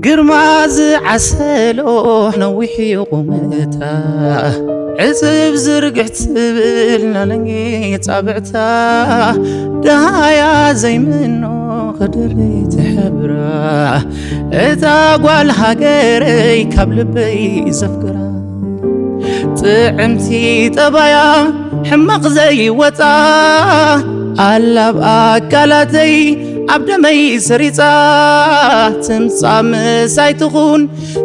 ግርማ ዝዓሰሎ ነዊሕ እዩ ቁመታ፣ ዕጽብ ዝርግሕ ትብል ናለንጌ ጻብዕታ፣ ደሃያ ዘይምኖ ክድሪ ትሕብራ፣ እታ ጓል ሃገረይ ካብ ልበይ ዘፍቅራ። ጥዕምቲ ጠባያ ሕማቕ ዘይወጻ፣ ኣላብ ኣካላተይ ኣብ ደመይ ሰሪጻ፣ ትምጻእ ምሳይ ትኹን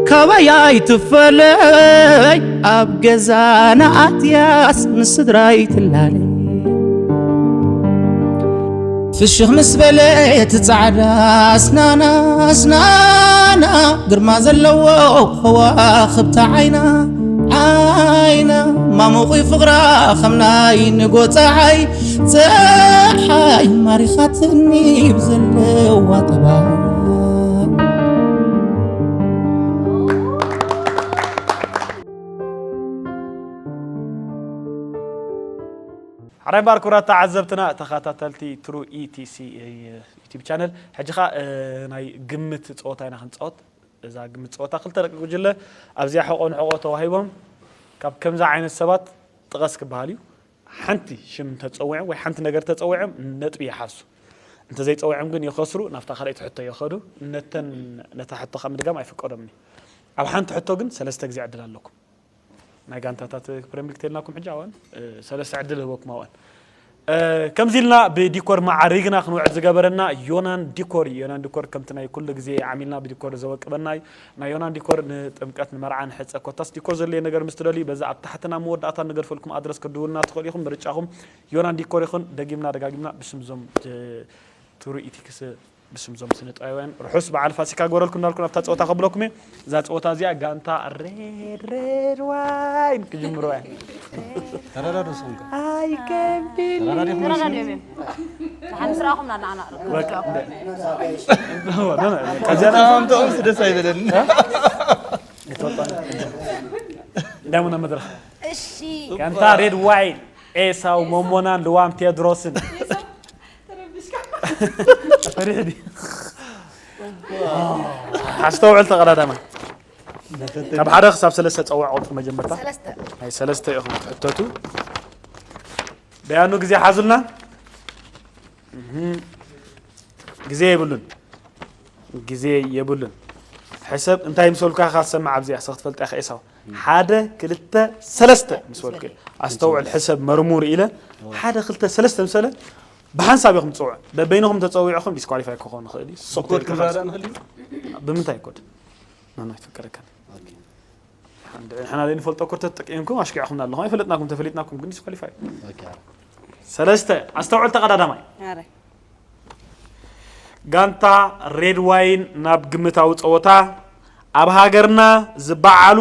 ካባይ ኣይትፈለይ፣ ኣብ ገዛና ኣትያስ ምስ ስድራይ ትላለይ። ፍሽኽ ምስ በለት ጻዕዳ ኣስናና፣ ኣስናና፣ ግርማ ዘለዎ ከዋኽብታ ዓይና፣ ዓይና፣ ማሙቕ ፍቕራ ከም ናይ ንጎ ጸሓይ፣ ጸሓይ ማሪኻትኒ ብዘለዋ ጠባይ። ሓራይ እምበኣር ክቡራት ተዓዘብትና ተኸታተልቲ ትሩ ኢቲሲ ዩቲብ ቻነል፣ ሕጂ ኸኣ ናይ ግምት ጸወታ ኢና ክንጻወት። እዛ ግምት ጸወታ ክልተ ደቂ ጉጅለ ኣብዚኣ ሕቖ ንሕቖ ተዋሂቦም ካብ ከምዚ ዓይነት ሰባት ጥቀስ ክበሃል እዩ። ሓንቲ ሽም እንተጸዊዖም ወይ ሓንቲ ነገር ተጸዊዖም ነጥቢ ይሓሱ። እንተዘይጸዊዖም ግን ይኸስሩ፣ ናብታ ካልኣይቲ ሕቶ ይኸዱ። ነተን ነታ ሕቶ ካብ ምድጋም ኣይፍቀዶምን እዩ። ኣብ ሓንቲ ሕቶ ግን ሰለስተ ግዜ ዕድል ኣለኩም። ናይ ጋንታታት ፕሪምየር ሊግ ተልናኩም ሕጂ ኣዋን ሰለስተ ዕድል ህበኩም ኣዋን። ከምዚ ኢልና ብዲኮር ማዓሪግና ክንውዕል ዝገበረና ዮናን ዲኮር እዩ። ዮናን ዲኮር ከምቲ ናይ ኩሉ ግዜ ዓሚልና ብዲኮር ዘወቅበና እዩ። ናይ ዮናን ዲኮር ንጥምቀት ንመርዓ ንሕፀ ኮታስ ዲኮር ዘድልየ ነገር ምስ ትደልዩ በዛ ኣብ ታሕትና መወዳእታ ንገድፈልኩም ኣድረስ ክትድውልና ትኽእሉ ኢኹም። ምርጫኹም ዮናን ዲኮር ይኹን። ደጊምና ደጋጊምና ብስም ዞም ትሩኢቲ ክስ ብስም ዞም ስነ ጥበባውያን ርሑስ በዓል ፋሲካ ግበረልኩም እንዳልኩ ናብታ ፀወታ ከብለኩም እየ። እዛ ፀወታ እዚኣ ጋንታ ሬድ ሬድ ዋይን ክጅምሩ እያ። ተረዳዶ ስምካ I can believe ተረዳዲኹም ተረዳዲኹም እዮም። ንሓንቲ ስራኹም ናናዓና ከዚኣምተኦም ደስ ኣይበለኒ እንዳሙና መድረኽ እሺ ጋንታ ሬድ ዋይን ኤሳው መሞናን ልዋም ቴድሮስን ፈሪሕ ድዩ? ኣስተውዕል ተቐዳዳማይ ካብ ሓደ ክሳብ ሰለስተ ፀዋዕ ቁፅሪ መጀመርታ ሰለስተ ናይ ሰለስተ ኢኹም ትሕተቱ። ደያኑ ግዜ ሓዙልና። እህ፣ ግዜ የብሉን፣ ግዜ የብሉን። ሕሰብ እንታይ ምስ በልኩ ኢኻ ትሰምዕ ኣብዚኣ ሰ ክትፈልጥ ኢኻ ኤሳው። ሓደ ክልተ ሰለስተ ምስ በልኩ ኣስተውዕል፣ ሕሰብ፣ መርሙር ኢለ ሓደ ክልተ ሰለስተ ምስ በለ ብሓንሳብ ኢኹም ትፅውዑ። በበይንኹም ተፀዊዕኹም ዲስኳሊፋይ ክኾን ይኽእል እዩ። ሶፍትዌር ኮድ ክንረዳእ ንኽእል እዩ ብምንታይ ኮድ? ናና ይፈቀደካኒ። ንሕና ዘይንፈልጦ ኮድ ተጠቂምኩም ኣሽኪዕኹምና ኣለኹም። ኣይፈለጥናኩም፣ ተፈሊጥናኩም ግን ዲስኳሊፋይ። ኦኬ ሰለስተ ኣስተውዕል ተቐዳዳማይ ኣረ ጋንታ ሬድ ዋይን ናብ ግምታዊ ጸወታ ኣብ ሃገርና ዝበዓሉ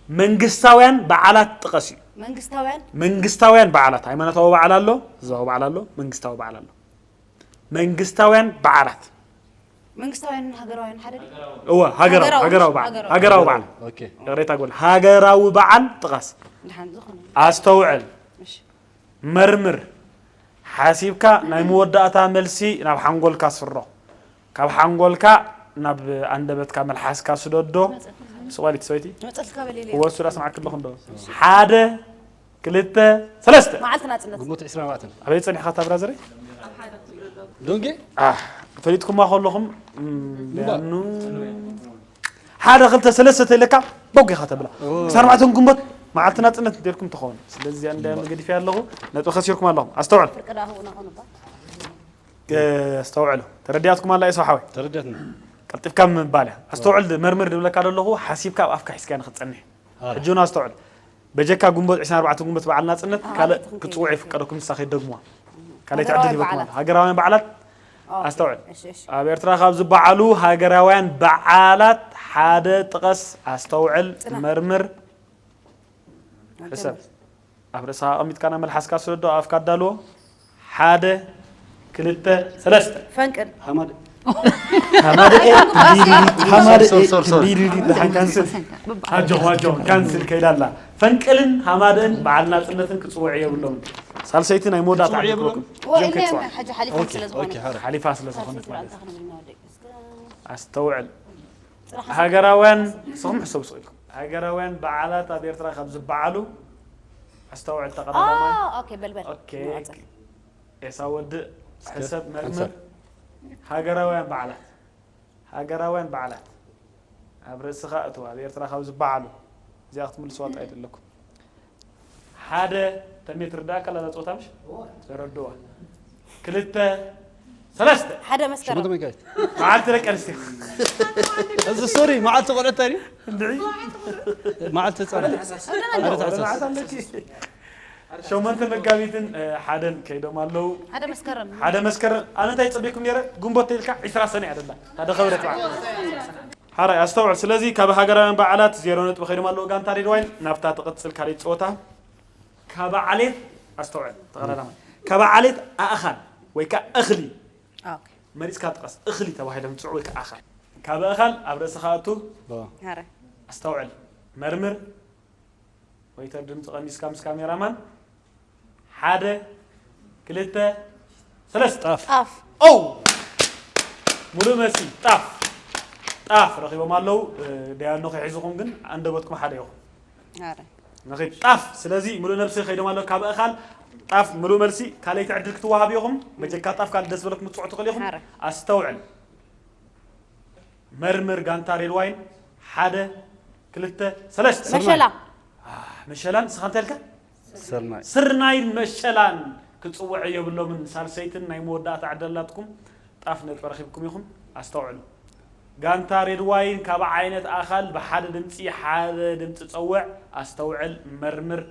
መንግስታውያን በዓላት ጥቀስ እዩ። መንግስታውያን መንግስታውያን በዓላት፣ ሃይማኖታዊ በዓል ኣሎ፣ ህዝባዊ በዓል ኣሎ፣ መንግስታዊ በዓል ኣሎ። መንግስታውያን በዓላት መንግስታውያን ሃገራውያን ሓደ ድዩ? እወ ሃገራዊ ሃገራዊ ሃገራዊ በዓል ሃገራዊ። ሃገራዊ በዓል ኦኬ ይቕሬታ ጎል ሃገራዊ በዓል ጥቀስ። ድሓን ዝኾነ ኣስተውዕል፣ እሺ መርምር፣ ሓሲብካ ናይ መወዳእታ መልሲ ናብ ሓንጎልካ ስሮ። ካብ ሓንጎልካ ናብ ኣንደበትካ መልሓስካ ስደዶ። ስቋሊት ሰበይቲ መፀልካ በሌለ እወ እሱ ዳስማዕክ ኣለኹ እንዶ ሓደ ክልተ ሰለስተ መዓልቲ ናፅነት ግንቦት ዕስራን ኣርባዕተን ኣበይ ጸኒሕካ እታ ብራዘረይ? ዶንጌ ኣህ፣ ፈሊጥኩማ ከለኹም እም፣ ኑ ሓደ ክልተ ሰለስተ ተይለካ በጉ ኢኻ ተብላ ኦ። ክሳብ ኣርባዕተ ግንቦት መዓልቲ ናፅነት እንተልኩም ትኸውን። ስለዚ እዚኣ እንዳ መገዲፍ ኣለኹ ነጥቢ ከሲርኩም ኣለኹም። ኣስተውዕል ፍርቂ ዳ ህቡና ኾኑ እባ እ፣ ኣስተውዕሉ። ተረዲኣትኩም ኣላ ኢሳው ሓወይ? ተረዳትና ቀልጢፍካ ምባል እያ። ኣስተውዕል መርምር ድብለካ ዘለኹ ሓሲብካ ኣብ ኣፍካ ሒዝካ ንክትጸንሕ። ኣረ። ሕጂ እውን ኣስተውዕል። በጀካ ግንቦት ዕስራን ኣርባዕተን ግንቦት በዓል ናጽነት ኣዎ፣ ካልእ ትኽክል። ክጽውዑ ይፍቀደኩም ንሳ ከይደግሙዋ። ካልኣይቲ ሃገራውያን ዕድል ይበኩም በዓላት። ኣሎ። ሃገራውያን በዓላት ኣዎ። ኣስተውዕል። እሺ፣ እሺ። ኣብ ኤርትራ ካብ ዝበዓሉ ሃገራውያን በዓላት ሓደ ጥቀስ። ኣስተውዕል፣ ጽናሕ። መርምር፣ ሕሰብ። ኣብ ርእስኻ ኣቐሚጥካ ናብ መልሓስካ ስደዶ፣ ኣፍካ ኣዳልዎ። ሓደ፣ ክልተ፣ ሰለስተ። ፈንቅል ሃማደ ሃማደኤ ሃማደኤ ሶር፣ ሶር፣ ሶር። ዲዲዲ ደሓን ካንስል። ኣጆኹም፣ ኣጆኹም፣ ካንስል ከይዳ ኣላ። ፈንቅልን ሃማደን በዓል ናጽነትን ክጽውዑ የብሎምን። ሳልሰይቲ ናይ መወዳእታ ክጽውዑ ዕድል የብሎምን? ክህበኩም። ወይኔ፣ ከይጽውዓ። ሓጂ ሓሊፋ ኦኬ፣ ስለ ዝኾነት። ኦኬ፣ ሓረ። ሓሊፋ ስለ ዝኾነት ማለት እዩ። ኣስተውዕል። ጽራሕ። ሃገራውያን፣ ንስኹም ሕሰቡ ስቕ ኢልኩም። ሃገራውያን በዓላት ኣብ ኤርትራ ካብ ዝበዓሉ፣ ኣስተውዕል ተቐዳዳማይ። ኦ፣ ኦኬ፣ በልበል። ኦኬ። ንቐጽል። ኤሳው ወድእ፣ እስከ ሕሰብ፣ መርምር። ሓንሳብ። ሃገራውያን በዓላት። ሃገራውያን በዓላት። ኣብ ርእስኻ እትዋ፣ ኣብ ኤርትራ ካብ ዝበዓሉ። እዚኣ ክትምልስዋ ጥራይ ዘለኩም። ሓደ፣ ተሜ ትርዳእካ ኣላ እዛ ጸወታ ምሽ? ተረድዋ። ክልተ፣ ሰለስተ። ሓደ መስከረም። ሸሞንተ መጋቢት። መዓልቲ ደቂ ኣንስትዮ። እዚ ሶሪ፣ መዓልቲ ቆልዑት እንታይ ድዩ? እንድዒ። መዓልቲ ህጻናት። ሓደ ታሕሳስ። መዓልቲ ኣለኪ። ሸሞንተ መጋቢትን፣ እ፣ ሓደን ከይዶም ኣለዉ። ሓደ መስከረም። ሓደ መስከረም። ኣነ እንታይ ጸቢኩም ነይረ? ግንቦት ኢልካ ዒስራ ሰነ እያ ደላ። ታደ ኸብረት በዓል። ሓራይ፣ ኣስተውዕል። ስለዚ ካብ ሃገራውያን በዓላት ዜሮ ነጥቢ ከይዶም ኣለዉ። ጋንታ ሬድ ዋይን ናብታ ትቕጽል ካልእ ጸወታ። ካብ ዓሌት፣ ኣስተውዕል፣ ተቐዳዳማይ። ካብ ዓሌት ኣእኻል ወይ ከኣ እኽሊ ኦኬ። መሪጽካ ጥቀስ። እኽሊ ተባሂሎም ዝጽውዑ ወይ ከኣ ኣእኻል። ካብ ኣእኻል ኣብ ርእስኻ ኣቱ። ኦ። ሓራይ። ኣስተውዕል። መርምር። ወይተር ድምፂ ቀኒስካ ምስ ካሜራማን። ሓደ፣ ክልተ፣ ሰለስተ። ጣፍ። ጣፍ። ኦ! ሙሉእ መልሲ፣ ጣፍ። ጣፍ ረኺቦም ኣለዉ። እ፣ ደያኖ ከይሕዝኹም ግን ኣንደበትኩም ሓደ ይኹን። ኣረ። ንኺድ ጣፍ። ስለዚ ሙሉእ ነብሲ ከይዶም ኣለዉ። ካብ ኣእኻል ጣፍ ሙሉእ መልሲ። ካልኣይቲ ዕድል ክትወሃቡ ኢኹም። በጀካ ጣፍ ካልእ ደስ በለኩም ክትጽውዑ ትኽእሉ ኢኹም። ኣረ። ኣስተውዕል። መርምር ጋንታ ሬድ ዋይን። ሓደ፣ ክልተ፣ ሰለስተ። መሸላ። አ፣ መሸላን ንስኻ እንታይ ኢልካ? ስርናይ። ስርናይን መሸላን ክጽውዑ የብሎምን። ሳልሰይትን ናይ መወዳእታ ዕድል ኣላትኩም። ጣፍ ነጥቢ ረኺብኩም ኢኹም። ኣስተውዕሉ። ጋንታ ሬድ ዋይን ካብ ዓይነት ኣኻል ብሓደ ድምጺ ሓደ ድምጺ ጸውዕ። ኣስተውዕል፣ መርምር፣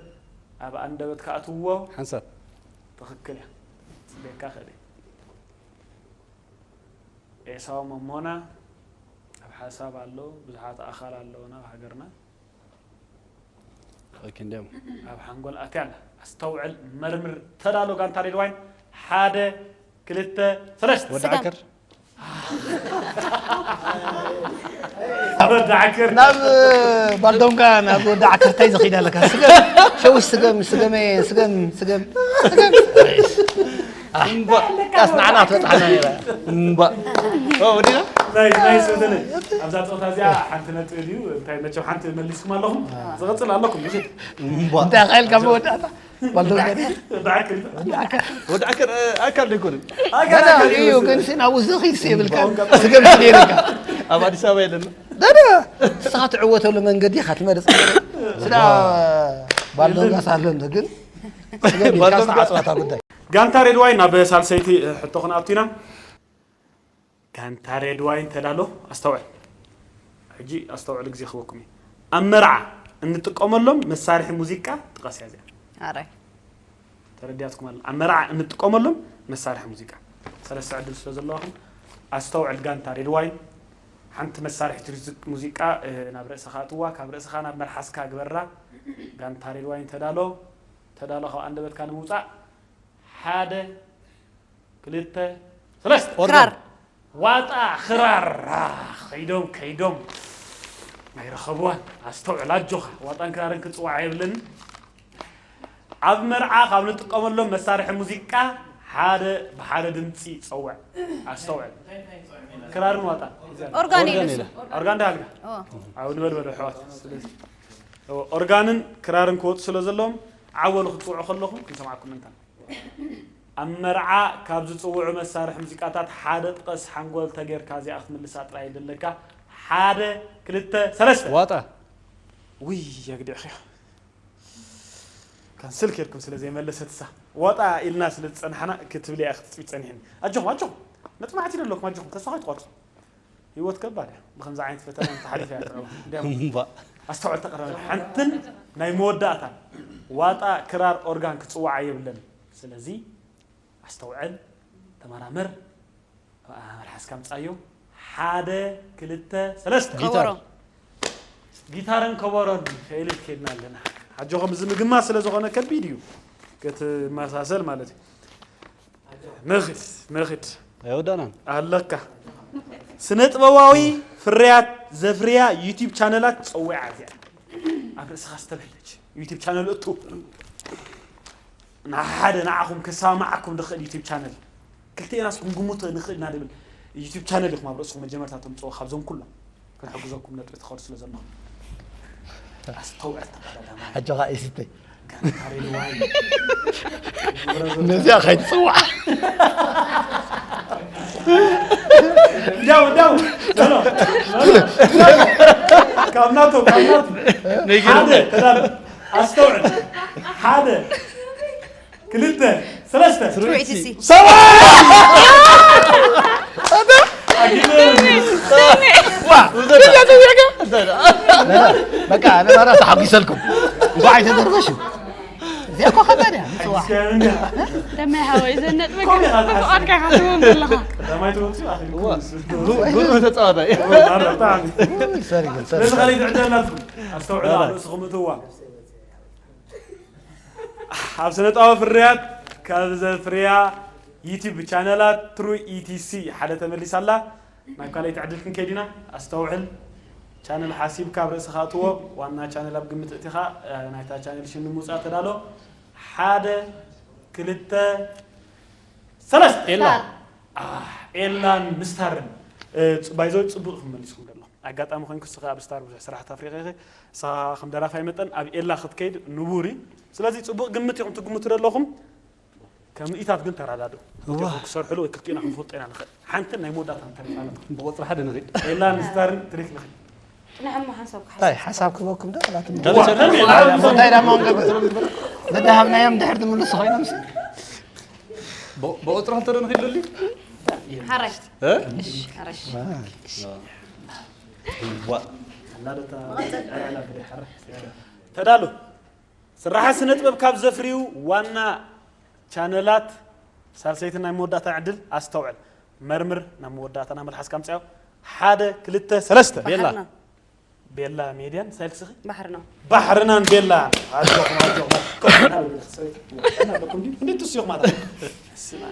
ኣብ ኣንደበትካ ኣትዎ። ሓንሳብ። ትኽክል እያ። ጽቤካ ኸደ። ኤሳው መሞና ኣብ ሓሳብ ኣሎ። ብዙሓት ኣኻል ኣለውና ኣብ ሃገርና። ኦኬ፣ እንዲያም። ኣብ ሓንጎል ኣትያ ኣላ። ኣስተውዕል፣ መርምር፣ ተዳሎ ጋንታ ሬድ ዋይን። ሓደ፣ ክልተ፣ ሰለስተ። ወዲ ስጋ። ዓከር። ወዲ ዓከር። ናብ ባልዶንጋ፣ ናብ ወዲ ዓከር ታይ ዝኸይድ ኣለካ? ስገም፣ ሸውሽ ስገም፣ ስገመ፣ ስገም፣ ስገም፣ ስገም። እምባ። ያስ ንዓና ትበጽሓና ነይራ። እምባ። ኦ፣ ወዲና? ናይ፣ ናይ ስእተነ። ኣብዛ ጸወታ እዚኣ ሓንቲ ነጥቢ ድዩ? እንታይ መቸም ሓንቲ መሊስኩም ኣለኹም? ዝቕጽል ኣለኩም፣ ይኺድ። እምባ። እንታይ ኸይልካ መወዳእታ? ባልዶ ወዲ ዓከር። ወዲ ዓከር። ወዲ ዓከር፣ እ፣ ኣካል ዶ ኣይኮነን? ኣካል፣ ገና ኣካል እዩ፣ ይመስል። ግን ሲ ናብኡ ዝኺድ ሲ ይብልካ። እምባ። ስገም ሲ ነይርካ። ኣብ ኣዲስ ኣበባ የለና። ደደ፣ ንስኻ ትዕወተሉ መንገዲ ኢኻ ትመርጽ። ስዳ ባልዶንጋ ሳሎ እንዶ ግን ስገም ኢልካ ባልዶንጋ። ኣጽዋታ ጉዳይ። ጋንታ ሬድ ዋይን ናብ ሳልሰይቲ ሕቶ ክንኣቱ ኢና። ጋንታ ሬድ ዋይን ተዳሎ፣ ኣስተውዕል። ሕጂ ኣስተውዕል፣ ግዜ ክህበኩም እዩ። ኣብ መርዓ እንጥቀመሎም መሳርሒ ሙዚቃ ጥቀስ እያ እዚኣ። ኣረ። ተረዲኣትኩም ኣላ። ኣብ መርዓ እንጥቀመሎም መሳርሒ ሙዚቃ። ሰለስተ ዕድል ስለ ዘለዋኹም፣ ኣስተውዕል ጋንታ ሬድ ዋይን። ሓንቲ መሳርሒት ሪዝቅ ሙዚቃ፣ እ፣ ናብ ርእስኻ ኣትዋ፣ ካብ ርእስኻ ናብ መልሓስካ ግበራ። ጋንታ ሬድ ዋይን ተዳሎ፣ ተዳሎ ካብ ኣንደበትካ ንምውጻእ። ሓደ፣ ክልተ፣ ሰለስተ። ኦርጋን። ክራር። ዋጣ ክራር። አ፣ ከይዶም፣ ከይዶም። ኣይረኸብዋን። ኣስተውዕል፣ ኣጆኻ። ዋጣን ክራርን ክጽዋዕ የብልን። ኣብ መርዓ ካብ ንጥቀመሎም መሳርሒ ሙዚቃ ሓደ ብሓደ ድምፂ ጸውዕ። ኣስተውዕል። ክራርን ዋጣን። ኦርጋን ኦርጋን ኢሉ። ኢለ። ኦርጋን ዳሃልካ? ኦ። ኣብ ንበልበል ኣሕዋት። ስለዚ፣ ኦ፣ ኦርጋንን ክራርን ክወጡ ስለ ዘለዎም፣ ዓወሉ ክትጽውዑ ከለኹም ክንሰምዓኩም ምንታን። ኣብ መርዓ ካብ ዝጽውዑ መሳርሒ ሙዚቃታት ሓደ ጥቀስ፣ ሓንጎል ተጌርካ እዚኣ ክትምልሳ ጥራይ ዘለካ። ሓደ፣ ክልተ፣ ሰለስተ። ዋጣ። ውይ፣ የግዲዕኽዮ። ካንስል ኬድኩም ስለ ዘይመለሰት እሳ። ዋጣ ኢልና ስለ ዝጸናሕና ክትብል እያ ክትጽቢ ጸኒሕኒ። ኣጆኹም፣ ኣጆኹም። መጽናዕቲ ደለኩም፣ ኣጆኹም። ተስፋ ከይትቆርጹ። ህይወት ከባድ እያ። ብኸምዚ ዓይነት ፈተና ተሓሊፋ እያ ትረባ። እንዲያም እምባ። ኣስተውዕል ተቐረበ። ሓንትን ናይ መወዳእታ ዋጣ፣ ክራር፣ ኦርጋን ክጽዋዓ የብለን። ስለዚ ኣስተውዕል፣ ተመራመር፣ ኣብ መልሓስካ ምጻዮ። ሓደ፣ ክልተ፣ ሰለስተ። ጊታር። ከበሮ። ጊታርን ከበሮን ከይልል ከይድና ኣለና። ኣጆኹም፣ እዚ ምግማት ስለ ዝኾነ ከቢድ እዩ። ክትመሳሰል ማለት እዩ። ንኽድ፣ ንኽድ። ኣይወዳእናን። ኣለካ። ስነ ጥበባዊ ፍርያት ዘፍርያ ዩቲብ ቻነላት ጸዊዓ እዚኣ። ኣብ ርእስኻ ዝተብህለች ዩቲብ ቻነል እቱ። ንሓደ ንዓኹም ከሰማማዓኩም ዝኽእል ዩቲብ ቻነል። ክልቴናስ ክንግምቶ ንኽእል ኢና ድብል ዩቲብ ቻነል ኢኹም ኣብ ርእስኹም መጀመርታ ተምጽኦ ካብዞም ኩሎም። ክንሕግዘኩም ነጥቢ ትኸዱ ስለ ዘለኹም። ኣስተውዕል ተቐዳዳማይ። ሕጂ ኸኣ ይስተይ። ጋንታ ሬድዮ ዋይ። ነዚኣ ከይትጽዋዕ። እንዳው፣ እንዳው። ኖ፣ ኖ። እንዳው። ካብ ናቶ፣ ካብ ናቶ። ሓደ፣ ተዳሎ። ኣስተውዕል። ሓደ። ክልተ፣ ሰለስተ። ትሩ ኢቲ ሲ። ሰብዓ! ኣግድም። በቃ፣ ኣነ ማራ ተሓጒሰልኩም። እንኳዕ ኣይተደርፈሽ። እዚኣ እኮ ከባድ እያ፣ ምጽዋዕ። እስኪ እንዲያ። ተመይ ሓወይ፣ ዘን ነጥቢ ከምኡ ኢኻ ትሓስብ። ብፍቓድካ ኢኻ ትህቦም ዘለኻ። ቀዳማይ ተወፂኡ ኣኺሉ እዋ። ኩሉ። ጉ-፣ ጉ-፣ ተጻዋታይ። እዋ፣ ማራ ብጣዕሚ። ሶሪ ግን፣ ሶሪ። ስለዚ ካልኣይቲ ዕድል ናትኩም። ኣስተውዕሉ፣ ኣብ ርእስኹም እትዋ። ኣብ ስነ ጥበባዊ ፍርያት ካብ ዘፍርያ ዩቲዩብ ቻነላት ትሩ ኢቲሲ ሓደ ተመሊሳ ኣላ። ናብ ካልኣይቲ ዕድል ክንከይድ ኢና። ኣስተውዕል። ቻነል ሓሲብካ ኣብ ርእስኻ እትዎ። ዋና ቻነል ኣብ ግምት እቲኻ፣ እ፣ ናይታ ቻነል ሽም ንምውጻእ ተዳሎ። ሓደ፣ ክልተ፣ ሰለስተ። ኤላ። ስታር። ኣህ፣ ኤላን ምስታርን። እ፣ ጽ-፣ ባይዘወይ ጽቡቕ ኢኹም መሊስኩም ዘለኹም። ኣጋጣሚ ኮይንኩ ንስኻ ኣብ ስታር ብዙሕ ስራሓት ኣፍሪቐ ኢኺ። ንስኻ ከም ደራፋይ መጠን ኣብ ኤላ ክትከይድ ንቡር እዩ። ስለዚ ጽቡቕ ግምት ኢኹም ትግምቱ ዘለኹም። ከም ኢታት ግን ተረዳድኡ። እዋ። ክሰርሕሉ ወይ ክልቲና ክንፈልጦ ኢና ንኽእል። ሓንትን ናይ መወዳእታን ተሪፋ ኣላ። ብቑጽሪ ሓደ ንኺድ። ኤላን ምስታርን ትሪክ ንኺድ። ጽንሕ እሞ ሓንሳብ ክሓስብ። እንታይ ሓሳብ ክህበኩም ዶ? ኣላትም። ካልእ ቻነል እዋ፣ የለን። እንታይ ዳማ ንገብር? ዘዳሃብናዮም ድሕር ትምልሱ ኮይኖም ሲ። ብ-፣ ብቑጽሪ ክልተ ዶ ንኺድ ልሊ? ሓራይ። እ? እሺ፣ ሓራይ። ዋ። ዋ። ኣላ ዶ ታ-፣ ኣላ ብደ ሓራይ። ተዳሉ። ስራሓት ስነ ጥበብ ካብ ዘፍርዩ ዋና ቻነላት ሳልሰይትን ናይ መወዳእታ ዕድል ኣስተውዕል። መርምር፣ ናብ መወዳእታ ናብ መልሓስካ ኣምጽኣዮ። ሓደ፣ ክልተ፣ ሰለስተ። ቤላ። ባሕርና። ቤላ ሜድያን ሳልስኺ? ባሕርና። ባሕርናን ቤላን። ኣጆኹም፣ ኣጆኹም። ኮፍ እናበሉ ሰበይቲ። እናበልኩም ድዩ? እንዴት ትስዮኽ ማለት? ስማ።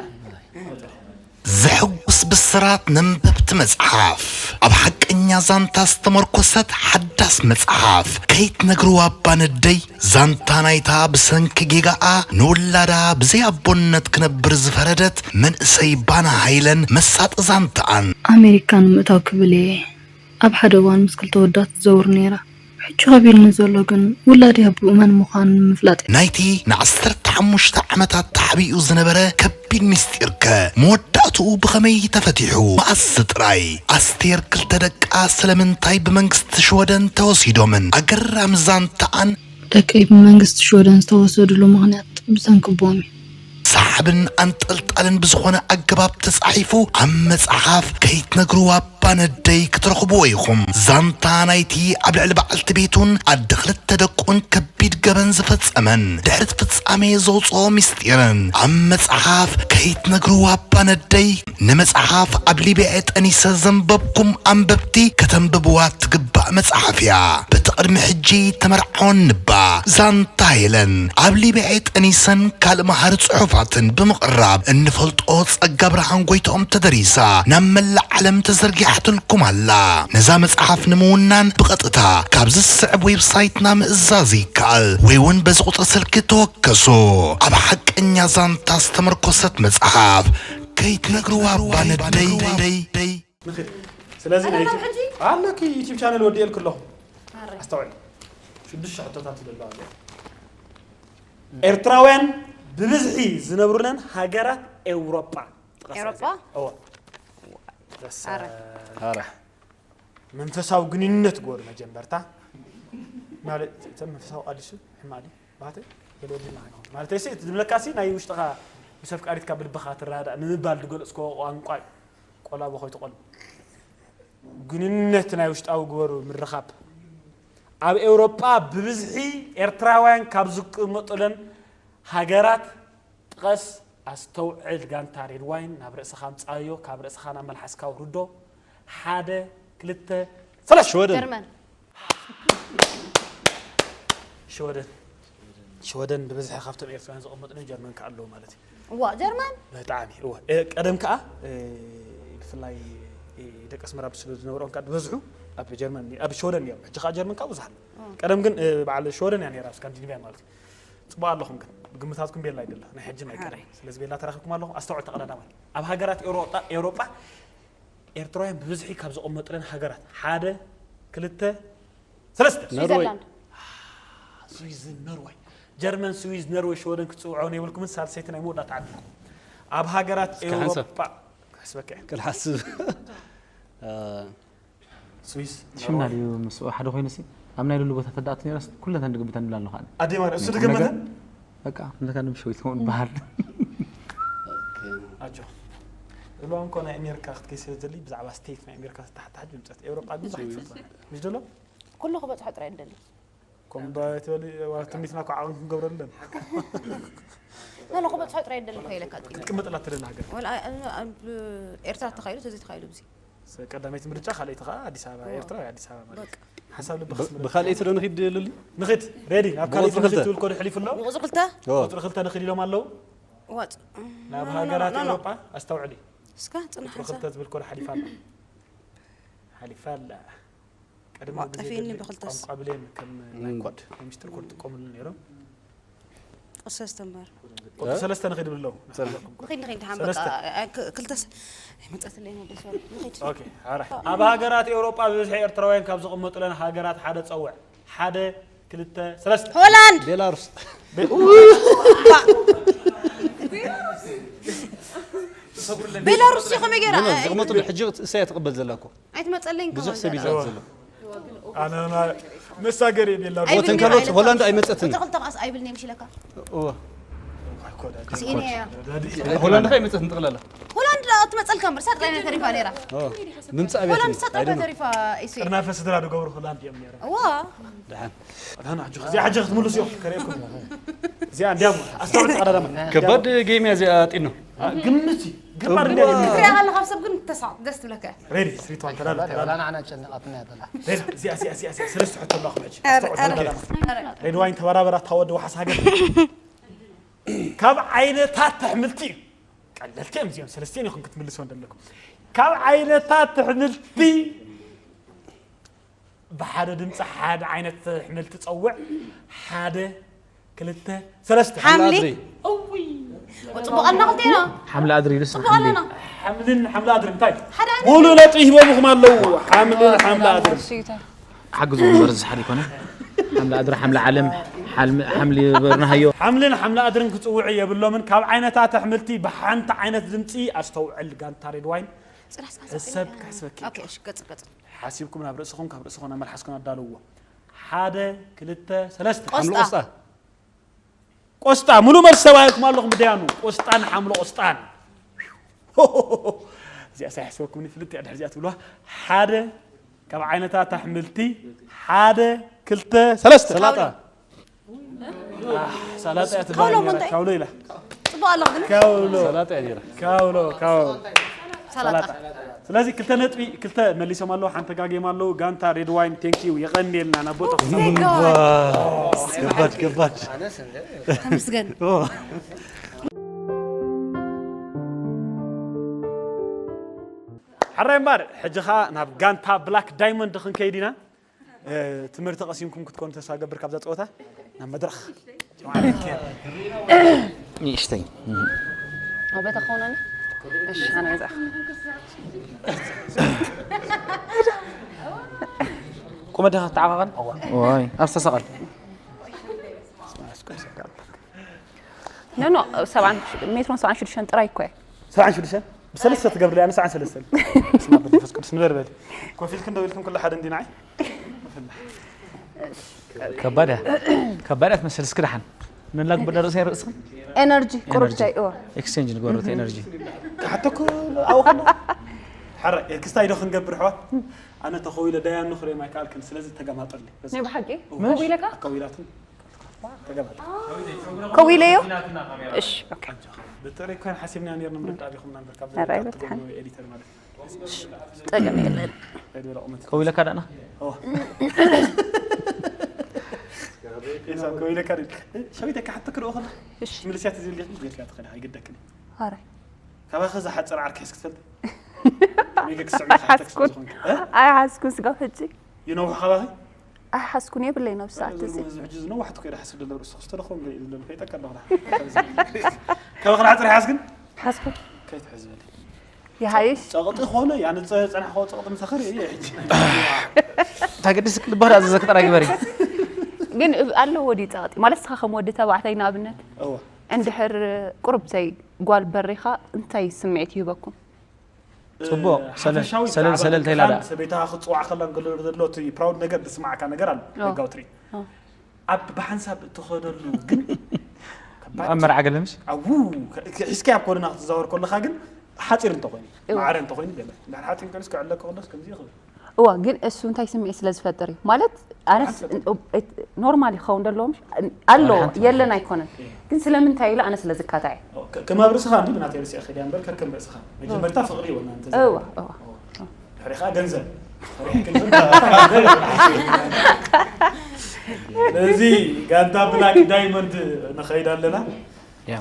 ዘሕጉስ ብስራት ነንበብቲ መጽሓፍ። ኣብ ሓቀኛ ዛንታ ዝተመርኮሰት ሓዳስ መጽሓፍ። ከይትነግርዋ እባ ነደይ፣ ዛንታ ናይታ ብሰንኪ ጌጋኣ ንውላዳ ብዘይ ኣቦነት ክነብር ዝፈረደት መንእሰይ ባና ሃይለን መሳጢ ዛንታኣን። ኣሜሪካ ንምእታው ክብል እየ ኣብ ሓደ እዋን ምስ ክልተ ወዳት ትዘውር ነይራ። ሕጂ ከቢድኒ ዘሎ ግን ውላደይ ኣቦኡ መን ምዃኑ ንምፍላጥ እዩ። ናይቲ ንዓሰርተ ሓሙሽተ ዓመታት ተሓቢኡ ዝነበረ ከቢድ ምስጢርከ መወዳእትኡ ብኸመይ ተፈቲሑ? መኣስ ጥራይ? ኣስቴር ክልተ ደቃ ስለምንታይ ብመንግስቲ ሽወደን ተወሲዶምን? ኣገራሚ ዛንታኣን። ደቀይ ብመንግስቲ ሽወደን ዝተወሰድሉ ምኽንያት ብሰንኪ ኣቦኦም እዩ። ሰሓብን ኣንጠልጣልን ብዝኾነ ኣገባብ ተጻሒፉ ኣብ መጽሓፍ ከይትነግርዋ እባ ነደይ ክትረኽብዎ ኢኹም። ዛንታ ናይቲ ኣብ ልዕሊ በዓልቲ ቤቱን ኣደ ክልተ ደቁን ከቢድ ገበን ዝፈጸመን ድሕሪ እቲ ፍጻሜ ዘውጽኦ ምስጢርን ኣብ መጽሓፍ ከይትነግርዋ እባ ነደይ። ንመጽሓፍ ኣብ ሊብያ እየ ጠኒሰ ዘንበብኩም ኣንበብቲ ከተንብብዋ ትግባእ መጽሓፍ እያ። በቲ ቅድሚ ሕጂ ተመርዓወን ንባ ዛንታ ሄለን ኣብ ሊብያ እየ ጠኒሰን ካልእ መሃሪ ጽሑፋትን ብምቕራብ እንፈልጦ ጸጋ ብርሃን ጎይትኦም ተደሪሳ ናብ መላእ ዓለም ተዘርጊሓትልኩም ኣላ። ነዛ መጽሓፍ ንምውናን ብቐጥታ ካብዚ ዝስዕብ ዌብሳይትና ምእዛዝ ይከኣል ወይ እውን በዚ ቁጽሪ ስልኪ ተወከሱ። ኣብ ሓቀኛ ዛንታ ዝተመርኮሰት መጽሓፍ ከይትነግርዋ እባ ነደይ። ንኺድ። ስለዚ ናይ ኣለና ዩቲዩብ ሕጂ? ኣለኪ ዩቲዩብ ቻነል ወዲኤልኪ ኣለኹ። ኣረ። ኣስተውዕል። ሽዱሽተ ሕቶታት ይደሉ ኣሎ። ኤርትራውያን ብብዝሒ ዝነብሩለን ሃገራት ኤውሮጳ ጥቀሳ። ኤውሮጳ? እወ። ደስ ኣረ። ኣረ። መንፈሳዊ ግንኙነት ግበሩ መጀመርታ። ማለት፣ እቲ መንፈሳዊ ቃል እሱ ሕማቕ ድዩ? ባህተ? ገለ ወዲና ማለት፣ እዚ ዝብለካ ሲ ናይ ውሽጥኻ ምስ ኣፍቃሪትካ ብልብኻ ትረዳዳእ ንምባል ዝገለጽክዎ ቋንቋ እዩ። ቆላቦ ከይትቆልብ። ግንኙነት ናይ ውሽጣዊ ግበሩ ምርኻብ። ኣብ ኤውሮጳ ብብዝሒ ኤርትራውያን ካብ ዝቅመጡለን ሃገራት ጥቀስ፣ ኣስተውዕል፣ ጋንታ ሬድ ዋይን ናብ ርእስኻ ኣምጻዮ፣ ካብ ርእስኻ ናብ መልሓስካ ኣውርዶ። ሓደ፣ ክልተ፣ ሰለስተ። ሽወደን። ጀርመን። ሽወደን። ሽወደን ብብዝሒ ካብቶም ኤርትራውያን ዝቕመጡ ጀርመን ከኣ ኣለዉ ማለት እዩ። እዋ፣ ጀርመን? ብጣዕሚ፣ እወ። እ፣ ቀደም ከኣ፣ እ፣ ብፍላይ ደቂ ኣስመራ ስለ ዝነበሩ እንካ ዝበዝሑ ኣብ ጀርመን ኣብ ሸወደን እዮም። ሕጂ ከዓ ጀርመን ካብ ብዙሕ ኣሎ። ቀደም ግን በዓል ሸወደን እያ ነራ ስካንዲኒቪያ ማለት እዩ። ፅቡቅ ኣለኹም ግን ግምታትኩም ቤላ ይደላ ናይ ሕጂ ናይ ቀደም። ስለዚ ቤላ ተራኺብኩም ኣለኹም ኣስተውዕል ተቀዳዳማይ ኣብ ሃገራት ኤውሮጳ ኤውሮጳ ኤርትራውያን ብብዝሒ ካብ ዝቕመጡለን ሃገራት ሓደ ክልተ ሰለስተ ኖርወይ። ስዊዘርላንድ። ስዊዝ ኖርወይ ጀርመን ስዊዝ ኖርወይ ሸወደን ክትፅውዖ ነይብልኩምን ሳልሰይቲ ናይ መወዳእታ ዓዲ ኣብ ሃገራት ኤውሮጳ ክሕስበካ እየ። ክልሓስብ ስዊስ ሽምና ድዩ ምስኡ ሓደ ኮይኑሲ ኣብ ናይ ልሉ ቦታ ተዳእቱ ነይራስ ኩለተን ድግምተን ንብላ ኣለኹ ኣነ ኣዴ ማርያም እሱ ድገመተን በቃ ነካ ንምሸዊት ከውን በሃል ኣጆ እልዋ እንኮ ናይ ኣሜሪካ ክትከይ ስለ ዘሊ ብዛዕባ ስቴት ናይ ኣሜሪካ ዝተሓታሓት ብምፀት ኤውሮጳ ብዙሕ ይፈልጡ ምሽ ደሎ ኩሉ ክበፅሖ ጥራይ እንደሊ ከምዳ ትበሊ ትንቢትና እኮ ዓቕሚ ክንገብረለን ኖ ኖ ክበፅሖ ጥራይ እንደሊ ኮይለካ ጥቂ ክትቅመጥላ ትደሊ ሃገር ወላ ኣብ ኤርትራ ተኻይሉ ተዘይ ተኻይሉ ብዚ ቀዳመይቲ ምርጫ ካልኣይቲ ከዓ ኣዲስ ኣበባ ኤርትራ ወይ ኣዲስ ኣበባ ማለት እዩ። ሓሳብ ልቢ ክስምር ብካልኣይቲ ዶ ንኺድ ልሊ ንኽድ ሬዲ ናብ ካልኣይቲ ብቁፅሪ ክልተ። ንኽድ ትብል ኮዶ ሕሊፉ ኣሎ ቁፅሪ ክልተ ቁፅሪ ክልተ ንኽድ ኢሎም ኣለዉ ዋፅ ናብ ሃገራት ኤውሮጳ ኣስተውዕሊ እስካ ፅና ቁፅሪ ሓንሳብ ክልተ ትብል ኮዶ ሓሊፋ ኣላ ሓሊፋ ኣላ ቀደም ዋ፣ ግዜ ጠፊእኒ ገድሊ ብኽልተስ። ቋንቋ ብሌን ከም ናይ ኮድ ናይ ሚስጥር ኮድ ጥቀምሉ ነይሮም ቁሰ ዝተምበር ቁፅሪ ሰለስተ ንኽድ ብለው ንኸይድ ንኸይድ ደሓን ሰለስተ። በቃ ክልተስ ኣይመፀትለይ ደስ በለ ንኸይድ ኦኬ፣ ሓራይ። ኣብ ሃገራት ኤውሮጳ ብብዝሒ ኤርትራውያን ካብ ዝቕመጡለን ሃገራት ሓደ ጸውዕ። ሓደ፣ ክልተ፣ ሰለስተ። ሆላንድ ቤላሩስ ቤላሩስ እዩ ከመይ ገይራ ኖ፣ ኖ፣ ዝቕመጥሉ ሕጂ እሳያ ትቕበል ዘላ እኮ ኣይትመፀለይን ብዙሕ ከመን ሰብ እዩ ዘላ። ዝኣት ዘሎ ኣነ ንሳ ገር ቤላ ኣይብልኒ ተንከሎት ኣይብልኒ። ሆላንድ ኣይመፀትን ቁፅሪ ክልተ ኸዓስ ኣይብልኒ ምሽ ኢለካ እወ ስኢነ እያ ሆላንድ ከ ኣይመፀትን ጠቕላላ ሆላንድ ትመፀልካ እምበር ሳጥራይ ናይ ተሪፋ ነይራ ምምፃእ ሆላንድ ቤት ሳጥራይ ተሪፋ ኢሱ ጥርናፈ ስድራ ድገብሩ ሆላንድ እዮም ነይሮም እዋ ኣዳን ሕጂ እዚኣ ሕጂ ክትምልሱ እዮም ከርእየኩም እዚኣ እንዲያም ኣስተውዕል ተቐዳዳማ ከባድ ጌም እያ እዚኣ ጢኖ ግምት እዩ ገባር እንዲያ ክትሪያ ከለካ ኣብ ሰብ ግን ተሳዕ ደስ ትብለካ እያ ሬዲ ስሪት ዋን ተላለ ወላ ንዓና ጨነቓትና እያ ዘላ ሬዲ እዚኣ እዚኣ እዚኣ እዚኣ ሰለስተ ሕቶ ኣለኹ ሕጂ ኧረ፣ ሬዲ ዋይን ተበራበራ ታወዲ ወሓስ ሃገር ካብ ዓይነታት ኣሕምልቲ እዩ ቀለልቲ እዮም እዚኦም ሰለስቲኦም ኢኹም ክትምልስዎ እንደለኩም ካብ ዓይነታት ኣሕምልቲ ብሓደ ድምፂ ሓደ ዓይነት ኣሕምልቲ ፀውዕ ሓደ ክልተ ሰለስተ ሓምሊ ኣድሪ ፅቡቕ ኣለና ክልቴና ሓምሊ ኣድሪ ኢሉስ ፅቡቕ ኣለና ሓምልን ሓምሊ ኣድሪ እንታይ ሓደ ዓይነት ሙሉ ነጥቢ ሂቦምኹም ኣለዉ ሓምልን ሓምሊ ኣድሪ ሓግዙ እምበር ዝሓል ይኮነ ሓምሊ ኣድሪ ሓምሊ ዓለም ሓልሚ- ሓምሊ በርናሃዮ ሓምልን ሓምሊ ኣድርን ክፅውዑ የብሎምን ካብ ዓይነታት ኣሕምልቲ ብሓንቲ ዓይነት ድምፂ ኣስተውዕል ጋንታ ሬድ ዋይን ሰብ ክሕስበኪ ኦኬ እሺ ገጽ ገጽ ሓሲብኩም ናብ ርእስኹም ካብ ርእስኹም ናብ መልሓስኩም ኣዳልዎ ሓደ ክልተ ሰለስተ ሓምሊ ቆስጣ ቆስጣ ቆስጣ ሙሉ መልሲ ሰብኣይኩም ኣለኹም ብደያኑ ቆስጣን ሓምሎ ቆስጣን እዚኣ ሳይሕስበኩም ፍልጥ እያ ድሕር እዚኣ ትብልዋ ሓደ ካብ ዓይነታት ኣሕምልቲ ሓደ ክልተ ሰለስተ ሰላጣ ሰላጣ እያ ካውሎ ትበሃል ምንታይ? ካውሎ ኢላ ጽቡቕ ኣለኹ ግን ካውሎ ሰላጣ እያ ነይራ ካውሎ ካውሎ ሰላጣ ስለዚ ክልተ ነጥቢ ክልተ መሊሶም ኣለዉ ሓንቲ ጋጌም ኣለዉ ጋንታ ሬድ ዋይን ቴንኪዩ የቐንየልና ናብ ቦታ Thank God። ገባድ ገባድ ተመስገን ሓራይ እምበር ሕጂ ኸዓ ናብ ጋንታ ብላክ ዳይመንድ ክንከይድ ኢና ትምህርቲ ቀሲምኩም ክትኮኑ ተስፋ ገብር ካብዛ ፀወታ ናብ መድረኽ ንእሽተይ ኣበታ ከሆነና እሺ ኣነ ገዛ ቁመ ዲኻ ትዓቐቐን ወይ ኣብ ዝተሰቐል ኖ ኖ ሰብዓን ሜትሮን ሰብዓን ሽዱሽተን ጥራይ እኮ እየ ሰብዓን ሽዱሽተን ብሰለስተ ትገብር ኣነ ሰብዓን ሰለስተን ስማ መንፈስ ቅዱስ ንበር በል ኮፍ ኢልክን ደው ኢልክን ኩሉ ሓደ እንዲና ከባድ እያ ከባድ እያ ትመስል እስኪ ደሓን ነላ ግበዳ ርእሰይ ርእስኽን ኤነርጂ ቁሩብታይ እዎ ኤክስቼንጅ ንገበረት ኤነርጂ ክሓተኩ ኣብኹ ሓረ ክስታይ ዶ ክንገብር ኣሕዋት ኣነ ተኸዊለ ዳያኑ ክሪኦም ኣይከኣልክን ስለዚ ተገማጠልኒ ናይ ብሓቂ ከው ኢለካ ኣካዊላትን ተገማጠ ከው ኢለዮ እሺ ኦኬ ብጥሪ ኮይን ሓሲብና ነርና ምርዳእ ዲኹም ናምበር ካብ ኧረ ኣይበትሓን። ኤዲተር ማለት ጠገም የለን ከው ኢለካ ዳና ኢሳብ ከው ኢለካ ሸዊተ ክሓተክ ዶ ከላ እሺ ምልስያ ተዝብል ዲኻ ትኸዳ ኣይግደክን ኧረ ካባኸ ዝሓፀር ዓርኪ ሒዝ ክትፈልጥ ሜጋ ክስዕም ኢኻ፣ ኣይሓዝኩን። ተክሲ ዝኾንክ። እ? ኣይሓዝኩን ስጋብ ሕጂ። ይነውሕ ካባኺ? ኣይሓዝኩን የብለይን ኣብዚ ሰዓት እዚ። እዚ ሕጂ ዝነዋሕቲ ከይደ ሓስብ ደሎ ርእሱ ክስተለኽቦም ገለ ኢሉ ደሎ ከይጠቀ ኣለኹ። ካብ ኽልዓት ጥራሕ ሓዝክን? ሓዝኩን። ከይትሕዝበኒ። ይሃይሽ። ጸቕጢ ኾነ፣ ያነ ጸ-፣ ጸናሕኮ ጸቕጢ ምሳኸር እየ ሕጂ። ታገድስ ልቦና ዝዘክጠራ ግበሪ። ግን እብ-፣ ኣለዎ ድዩ ጸቕጢ? ማለት ንስኻ ከም ወዲ ተባዕታይ ንኣብነት እወ። እንድሕር ቁሩብ ዘይ ጓል በሪኻ እንታይ ስምዒት ይህበኩም? ጽቡቕ። እ፣ ሰለል-፣ ሓፈሻዊ ሰለል-፣ ብዛዕባ ሰለል ተይላ ክፋል ደኣ። ሰበይትኻ ክትጽዋዕ ከላ እንከሎ ዘሎ እቲ ፕራውድ ነገር ዝስምዓካ ነገር ኣሎ፣ ኦ። ደጋዊ ትርኢት። ኦ። ኣብ ብሓንሳብ እትኸደሉ ግን ከባድ ኣብ መርዓ ገለ ምሽ? ኣዉ፣ ከ-፣ ከ-፣ ሒዝካዮ ኣብ ጎደና ክትዘዋወር ከለኻ ግን ሓጺር እንተኾይኑ፣ እወ። ማዕረ እንተኾይኑ ገለ። እንድሕር ሓጺር እንተኾይኑስ ክዕለካ ከሎስ ከምዚ ይኽእል። እዋ፣ ግን እሱ እንታይ ስምዒት ስለ ዝፈጥር እዩ? ማለት፣ ኣነስ፣ ሓንሳብ። እ-፣ እ-፣ ኖርማል ይኸውን ደለዎም፣ ኣሎ፣ ሓንቲ የለን ማለት። ኣይኮነን። እየ። ግን ስለምንታይ ኢለ ኣነ ስለ ዝካታዕ እየ። ኦ፣ ከ-፣ ከም ኣብ ርእስኻ እንዲ ብናተይ ርእሲ እየ ከይደ እምበር ከከም ርእስኻ። መጀመርታ ፍቕሪ ይወና እንተ እዋ፣ ዘበለ። እዋ። ኦ። ድሕሪ ኸኣ ገንዘብ። ድሕሪ ገንዘብ። ስለዚ ጋንታ ብላክ ዳይመንድ ንኸይድ ኣለና። ያ።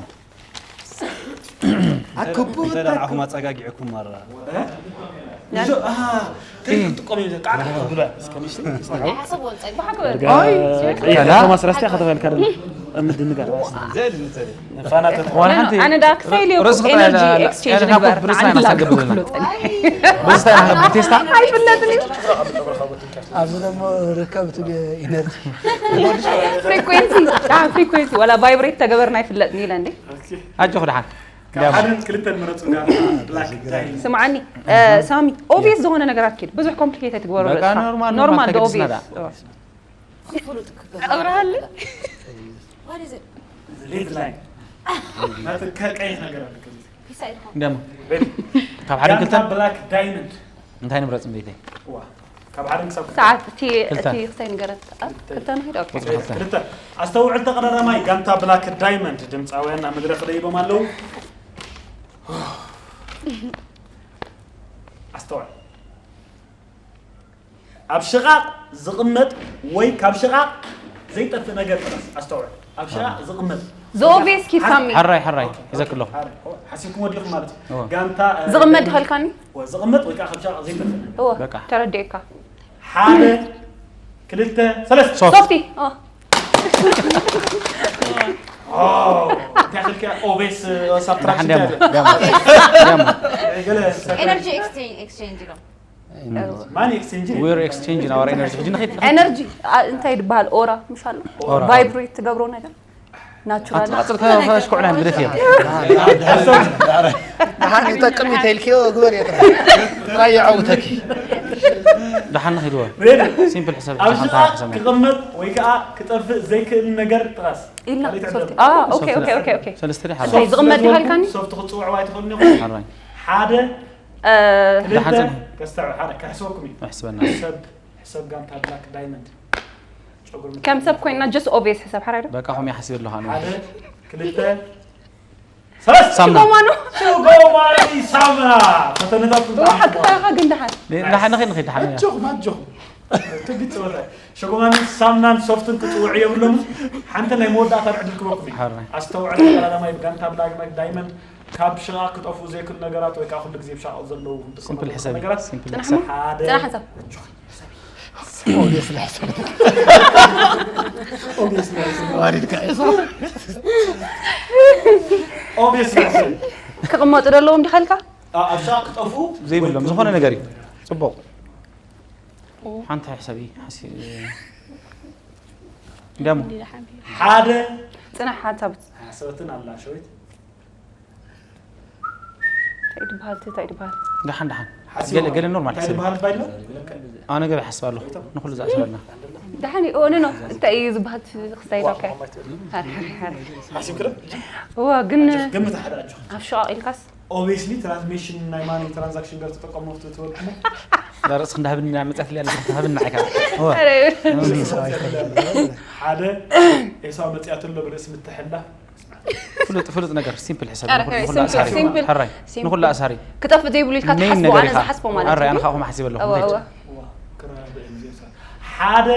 ኣክቡ እንተ ደኣ ንዓኹም ኣጸጋጊዕኩም ማራ። እ? ይዞ-፣ ኣሃ፣ ከይትጥቀሙ እዩ፣ ቃዕቃዕ ክብሉ። እስከ ምሽ-፣ ኣይሓሰብዎን፣ ጸግባሕ ክበል። ኣይ፣ ቀይሕ ከላ? ከተማ ስራስቲ ከተባልካ ደሎ። እምድንጋር። ዘል፣ ዘል። ፋና ተት-፣ ዋላ ሓንቲ ኣነ ዳ ክሳይ ኢለ ርእሱ ኤነርጂ ክላ-፣ ኤክስቼንጅ ያለ ንግበር። ሓኮት ብርስ ናይ ንዓና መሳገብ ዘለና። ብርስ ናይ መሳገብ ቴስታ? ኣይፍለጥን እዩ። ኣብዚ ደሞ ርከብ ትብል ኢነርጂ። ፍሪኩዌንሲ፣ ደሓን ፍሪኩዌንሲ፣ ዋላ ቫይብሬት ተገበርና ኣይፍለጥን ኢለ እንዴ። ኣጆኹ ደሓን። ካብ ሓደን ክልተን ምረጹ ጋር ብላክ ዳይመንድ። ስምዓኒ፣ እ፣ ሳሚ፣ ኦብቪየስ ዝኾነ ነገራት ኪድ። ብዙሕ ኮምፕሊኬት ኣይትግበሮ በቃ ርእስኻ። ኖርማል፣ ኖርማል ኖርማል ዶ ተገድስና ኦብቪየስ። ደኣ። ኣውራሃሉ። What is it? ሬድ ላይን። ናተ ከ-፣ ቀይሕ ነገር ኣለ ከምዚ። ፒሳ ኢልኩም። እንደሞ። ሬድ። ካብ ሓደ ጋንታ ክልተ? ብላክ ዳይመንድ። እንታይ ንምረጽ እምበይተይ? ዋ። ካብ ሓደ ክሳብ ክልተ። ሰዓት እቲ፣ ክልተ። እቲ ክልተ ነገራት። አ? ክልተ። ክልተ ንኺድ? ኦኬ። ቁጽሪ ክልተ። ክልተ። ኣስተውዕል ተቐዳዳማይ፣ ጋንታ ብላክ ዳይመንድ ድምጻውያን ናብ መድረኽ ደይቦም ኣለዉ። ኣስተውዕል። ኣብ ሽቓቕ ዝቕመጥ ወይ ካብ ሽቓቕ ዘይጠፍእ ነገር ጥቐስ። ኣስተውዕል። ኣብ ሽቓቕ ዝቕመጥ። The obvious ኪድ ሳሚ። ሓራይ፣ ሓራይ፣ ኦኬ፣ ኦኬ፣ ይዘክር ኣለኹ። ሓራይ። ኦ፣ ሓሲብኩም ወዲኹም ማለት እዩ። እወ። ጋንታ፣ እ፣ ዝቕመጥ ድኸልካኒ? ወ-፣ ዝቕመጥ ወይ ከዓ ካብ ሽቓቕ ዘይጠፍእ ነገር። እወ፣ በቃ። ተረዲኤካ። ሓደ፣ ክልተ፣ ሰለስተ። ሶፍት። ሶፍቲ። ኦ። ኦ፣ እንታይ ክልከ ኦቤስ፣ እ፣ ሳብትራክሽን ደሓን ደሞ፣ እንታይ ደሞ፣ ደሞ። ገለ ኤነርጂ ኤክስቼንጅ፣ ኤክስቼንጅ ኢሎም። ማን ኤክስቼንጅ? We're exchanging our energy። ሕጂ ንኸይድ፣ ንኸይድ። ኤነርጂ፣ አ፣ እንታይ ይበሃል? ኦራ፣ ምሽ ኣሎ? ኦራ። ቫይብሬት ትገብሮ ነገር? ናቹራል። ቀጽል፣ ቀጽል፣ ከ-፣ ከሽኩዕና ግደፍ እዮም። ደሓን ይጠቅም እዩ ተይልክዮ ግበር እየ ጥራይ። ጥራይ የዐውተኪ። ደሓን ንኸይድዎ። ሬዲ። ሲምፕል ሕሳብ ኣብ ሕጂ ሽቓቕ ሓንታ ክቕመጥ ወይ ከዓ ክጠፍእ ዘይክእል ነገር ጥቐስ። ኢልና ካልእ ሶፍቲ። ትዕደል። አ፣ ኦኬ፣ ሶፍቲ ኦኬ፣ ኦኬ፣ ኦኬ። ሰለስተ ድሓን። እንታይ ዝቕመጥ ይሃልካኒ? ሶፍቲ ክትጽውዕዋ ኣይትኽእሉን ኢኹም። ሓራይ። ሓደ፣ እ፣ ክልተ፣ ደሓን ጽንሑ። ከስተውዕል፣ ሓደ፣ ከሕስበኩም እዩ። ኣሕስበና። ሰብ፣ ሰብ ጋንታ ብላክ ዳይመንድ። ጨጉሪ ከም ሰብ ኮይንና ጀስት ኦብቪየስ ሕሳብ ሓራይ ዶ? በቃ፣ ኹም ይሓስብ ኣለኹ ኣነ። ሓደ፣ ክልተ፣ ሰለስተ። ሳሙና። ጭጎማኖ። ጭጎማኒ ሳሙና። ፈተነታትኩም ብሓቂ ተኣኽቦ። ኢኻ ግን ደሓን። ን-፣ ንሓ-፣ ንኸይድ፣ ንኸይድ፣ ደሓን ኢና። ኣጆኹም፣ ኣጆኹም። ትግጭ ወላሂ። ሸጎማኒ ሳሙናን ሶፍትን ክጽውዑ የብሎምን። ሓንቲ ናይ መወዳእታ ዕድል ክበኩም እዩ። ሓራይ። ኣስተውዕል፣ ቀዳማይ ብጋንታ ብላክ ዳይመንድ ካብ ሽቓቕ ክጠፍኡ ዘይክእሉ ነገራት ወይ ከዓ ኩሉ ግዜ ብሻቕ ዘለዉ ክንጥቀመሉ ሲምፕል ሕሳብ እዩ። ነገራት። ሲምፕል ጽናሕ ሕሳብ። እሞ። ሓደ። ጽናሕ ሕሳብ። ኣጆኹም። ኦብቪየስ ልሕሰብ። ኦብቪየስ ልሕሰብ። ዋሪድካ እየ። ኦብቪየስ ልሕሰብ። ክቕመጡ ደለዎም ዲኻ ኢልካ? ኣ-፣ ኣብ ሻቕ ክጠፍኡ ዘይብሎም ወይ ዝኾነ ነገር እዩ። ጽቡቕ። ሓንቲ ሕሰቢ፣ ሓሲ-፣ ደሞ። ሓደ። ጽናሕ ሓንሳብ። ሓሰበትን ኣላ ሸዊት። እንታይ ትበሃል? እንታይ ትበሃል? ደሓን፣ ደሓን። ሓሲቡ ገለ፣ ገለ ኖርማል እንታይ ሓሲቡ። ትበሃል ባይሎ? ኣነ ገለ ሓስብ ኣለኹ። ንኹሉ ዝኣስበልና። ደሓን እዩ። ኦ፣ ኖ፣ ኖ። እንታይ እዩ ዝበሃል? ክስታይ ዋ፣ ኦኬ። ሓማማይ ትበል። ሃሪ፣ ሃሪ፣ ሃሪ። ሓሲብክለ? እዋ፣ ግን ግምት ሓደ ኣጆ። ኣብ ሸቓቕ ኢልካስ? ኦብቪየስሊ ትራንስሚሽን ናይ ማኒ ትራንዛክሽን ገር ተጠቀሙ ትበልኩሞ። ዳርስ ክንዳህብና መጻት ሊያ ክንዳህብና ኢካ። እዋ። ኣረ። ሓደ ኤሳው መጽያት ኣሎ ብርእስ ምትሕላ። ፍሉጥ፣ ፍሉጥ ነገር፣ ሲምፕል ሕሳብ፣ ኣረ፣ ንኹሉ፣ ንኹሉ ሲምፕል፣ ኣሳሪ። ሲምፕል፣ ሕራይ፣ ሲምፕል። ንኹሉ ኣሳሪ። ክጠፍእ ዘይብሉ ኢልካ ሜን ትሓስቦ፣ ነገር ኣነ ኢኻ። ዝሓስቦ ማለት ኣረ፣ እዩ። ኣነ ካብኡ ሓሲብ ኣለኹ። እዋ፣ እንዴት? እዋ። ሓደ፣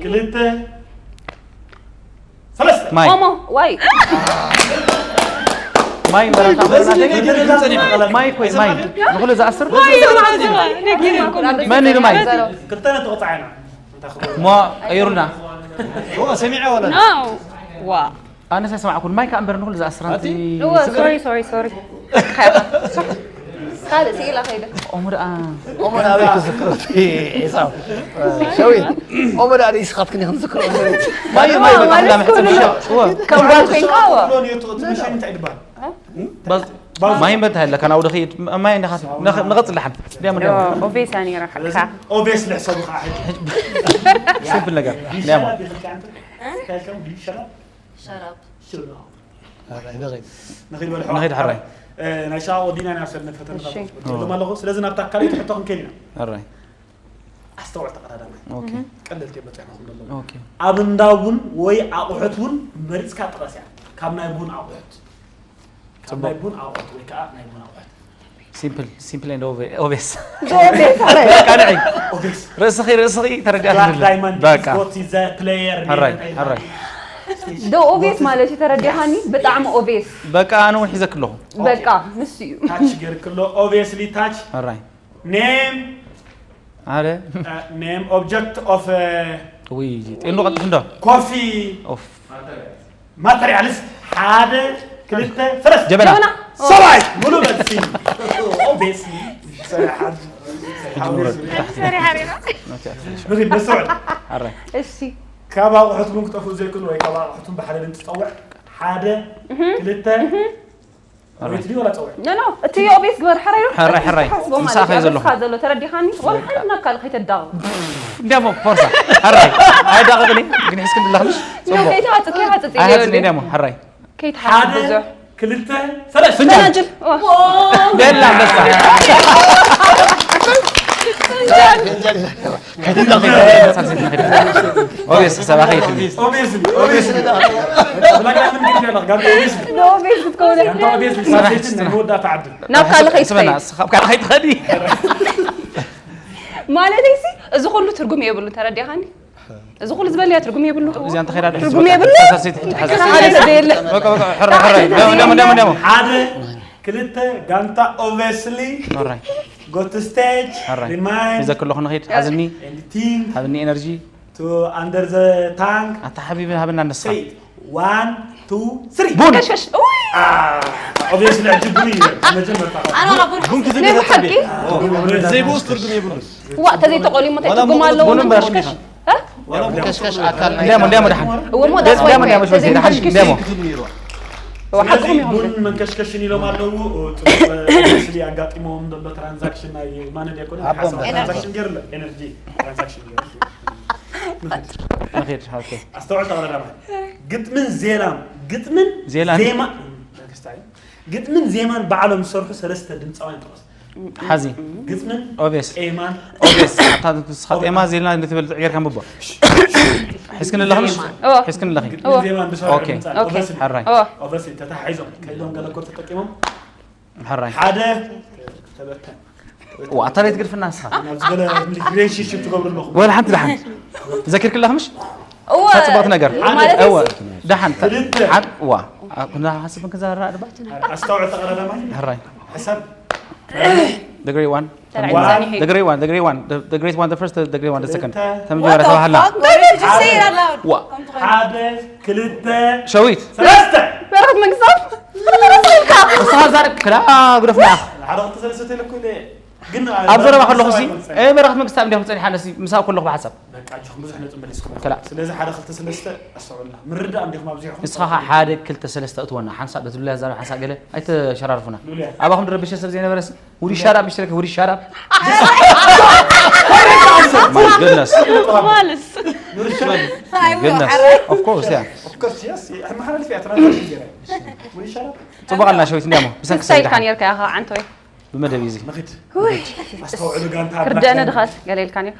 ክልተ፣ ሰለስተ። ማይ። ኦሞ፣ ዋይ። ማይ እምበር ኣንታ ማይ ኮይን ማይ ንኹሉ ዝኣስር መን ኢሉ ማይ ክልተ ነጥቢ ቁፅዓና እሞ ቀይሩና ሰሚዐ ወላ No. ዋ ኣነስ ኣይሰማዕኩን ማይ ከዓ እምበር ንኹሉ ዝኣስር ኣንቲ ሶሪ ሶሪ ሶሪ ካልእ ስኢላ ከይደ ኦሞ ደኣ ኦሞ ደኣ ኣበይ ክዝክሮ ሒሳብ ሸዊት ኦሞ ደኣ ንስኻትክን ኢኽን ዝክሮ ማይ ማይ ማለት በጣም ኩሉ ሕጽብ ከም ጓል ኮይንካ ዋ ሎን የቶ እቲ መሸኒ እንታይ ይበሃል ማይ እምበር እንታይ ኣለካ ናብኡ ድኸይድ ማይ ንኸጽል ደሓን እንዲያም እንዲያም ኦቤሳ ነይራ ሓቅኻ ኦቤስ ልሕሰቡ ከዓ ሕጂ ሲምፕል ነገር እንዲያም ሸራብ ሸራብ ንኸይድ በልሖ ንኸይድ ሕራይ ናይ ሻዋ ወዲና ናብ ሰብ ንፈተና እሺ። ሎም ኣለኹ ስለዚ ናብታ ካልኣይቲ ሕቶ ክንከይድ ኢና ሕራይ ኣስተውዕል ተቐዳዳማይ ኦኬ ቀለልቲ እዮም በፂሕኹም ዘለዉ ኦኬ ኣብ እንዳ ቡን ወይ ኣቑሑት እውን መሪፅካ ጥቐስ እያ ካብ ናይ ቡን ኣቑሑት ካብ ናይ ቡን ኣቑሑት ወይ ከዓ ናይ ቡን ኣቑሑት simple simple and obvious ዞቤት በቃ ንዒ ኦቤስ ርእስኺ ርእስኺ ተረዲኣ ብላክ ዳይመንድ በቃ ስኮቲ ዘ ፕሌየር ሕራይ ሕራይ ዶ ኦቤስ ማለት እዩ ተረዲኻኒ ብጣዕሚ ኦቤስ በቃ ኣነ እውን ሒዘክ ኣለኹ በቃ ንሱ እዩ ታች ገርክሎ ኦብቪየስሊ ታች ሕራይ ኔም ሓደ ኔም ኦብጀክት ኦፍ ውይ ጤኑ ቀጥፍ እንዶ ኮፊ ኦፍ ማተሪያልስ ሓደ ክልተ ሰለስተ ጀበና ሰብኣይ ሙሉ መልሲ ኦብቪየስሊ ሰሪሓ ሕጂ ንውረድ ታሕቲ ሰሪሓ ሪና ኦኬ ንኺድ ንስዕድ ሕራይ እሺ ካብ ኣቑሑት እውን ክጠፍኡ ዘይክእሉ ወይ ካብ ኣቑሑት እውን ብሓደ ድምፂ ፀውዕ ሓደ ክልተ ሬት ድዩ ወላ ፀውዕ ኖ ኖ እቲ ኦቤስ ግበር ሕራይ ዶ ሕራይ፣ ሕራይ። ሓስቦ ማለት ምሳኻ እዩ ዘለኹ። ኣብስኻ ዘሎ ተረዲኻኒ ወላ ሓደ ናብ ካልእ ከይተዳቕ እንዲያሞ ፎርሳ ሕራይ ኣይዳቕቕኒ ግን ሒዝክን ድላኽልሽ ኖ ፅቡቕ ከይትሃፅእ ከይትሃፅእ ኣይሃፅኒ እንዲያሞ ሕራይ ከይትሃፅእ ሓደ ብዙሕ ክልተ ሰለስተ ፍንጃል ፈናጅል ቤላ ኣንበሳ ኦቤስ ሰባኺ ኦቤስ ኦቤስ ብላካ ምን ግን ያለህ ጋንታ ኦቤስ ኖ ኦቤስ ክትከውን ጋንታ ኦቤስ ሳሴትን ናይ መወዳእታ ዓዲ ናብ ካልእ ስበና ከይትኸይድ ስኻብ ካልእ ከይትኸዲ ማለት ሲ እዚ ኩሉ ትርጉም የብሉ ተረዲኻኒ እዚ ኩሉ ዝበልያ ትርጉም የብሉ እዚኣ እንተኸይዳ ድሕስ ትርጉም የብሉ ሳሴት ትሓዘ ሓደ ሰብ የለ በቃ በቃ ሕራይ ሕራይ እንዲያሞ እንዲያሞ እንዲያሞ ሓደ ክልተ ጋንታ ኦብቪየስሊ ሕራይ go to stage ሕራይ remind ሒዘ ከለኹ ንኸይድ ሓዝኒ and think ሃብኒ ኤነርጂ to under the tank ኣታ ሓቢቢ ሃብና ንስኻ say one two three ቡን ከሽከሽ ኡይ obviously ሕጂ ቡን እዩ መጀመርታ ኣነ ዋላ ቡን ቡን ናይ ክዘገየ ሓቂ ዘይብኡስ ትርጉም የብሉን ዋ ተዘይተቆሊሞ እንታይ ዋላ ትርጉም ኣለዎ ቡን እምበር ከሽከሽ ዋላ ቡን ከሽከሽ ኣካል ናይ እንዲያሞ እንዲያሞ ድሓን እንዲያሞ እንዲያሞ ሽወይ ድሓን እንዲያሞ ስለዚ ቡን መንከሽከሽን ኢሎም ኣለዉ obviously ኣጋጢሞም ዘሎ ትራንዛክሽን ናይ ማነ ዲያኮን ኣቦም ሓሳብ ትራንዛክሽን ገይሩ ኣሎ ኤነርጂ ትራንዛክሽን ገይሩ ንኸይድ ኦኬ ኣስተውዕል ተቐዳዳማይ ግጥምን ዜማን ግጥምን ዜላን? ዜማ መንግስታይ ግጥምን ዜማን ባዕሎም ዝሰርሑ ሰለስተ ድምፃውያን ጥቐስ ሓዚ ግጥምን ኦቤስ ኤማን ኦቤስ ኣታ ንስኻ ጤማ ዜልና ንትበልጽ ጌርካ ምቦ ሒዝክን ኣለኽምሽ እዎ ሒዝክን ኣለኺ እዎ ዜማን ዝሰርሑ ኦኬ። ድምፃውያን ኦኬ። ኦበስን ሕራይ እዎ ኦበስን ተታሒዞም ከይዶም ገለ ኮድ ተጠቂሞም ሕራይ ሓደ ተበተን ዋ ኣታ ዘይትግድፍና ንስኻ ናብ ዝበለ ሪሌሽንሽፕ ትገብሩ ኣለኹም ወላ ሓንቲ ደሓን ዘኪርክ ኣለኽምሽ እዎ ታ ጽቡቅ ነገር ማለት እወ ደሓን ክልተ። ሓን ዋ ኩና ሓስብን ክዛራ ድባ ኣስተውዕል ተቐዳዳማይ ሕራይ ሕሳብ the great one ተራእዩ ዋ- ጸኒሑ the great one the great one the great one the first the great one the second ክልተ። ተመጀመርያ ተባሃልና Why would you say it out loud? ዋ ሓደ ክልተ ሸዊት ሰለስተ በረኸት መንግስቶም ንስኻ ዛርብ ክላ ግደፍና ሓደ ክልተ ሰለስተ ተለኩ ኢለ ግን ኣብ ዘረባ መንግስቲ ከለኹ ሲ ኣይመልሰን። በረኸት መንግስቲ ኣብ እንዲያም ፀኒሓ ነሲ ምሳእ ከለኹ ብሓሳብ በቃ እጆኹም ብዙሕ ነጥቢ መሊስኩም ክላ ስለዚ ሓደ ክልተ ሰለስተ ኣስተውዕልና ምርዳእ እንዲኹም ኣብዚኹም ንስኻ ከዓ ሓደ ክልተ ሰለስተ እትወና ሓንሳእ በትብለያ ዛረብ ሓንሳእ ገለ ኣይተሸራርፉና ኣባኹም ድረብሸ ሰብ ዘይነበረሲ ውዲ ሻራብ ምሽተለከ ውዲ ሻራብ my goodness ማለስ goodness of course yeah ኦፍኮርስ የስ መሓላለፊ እያ ትራንዛክሽን ገይረ ወይ ሻራ ፅቡቅ ኣለና ሸዊት እንዲያሞ ብሰንኪ ስታይ ሰብ ካን የርካ ኢኻ ዓንተወይ ብመደብ እዩ እዚ መኽድ ኣስተውዕሉ ጋንታ ክርደነ ድኻ ገለ ኢልካን ኢኻ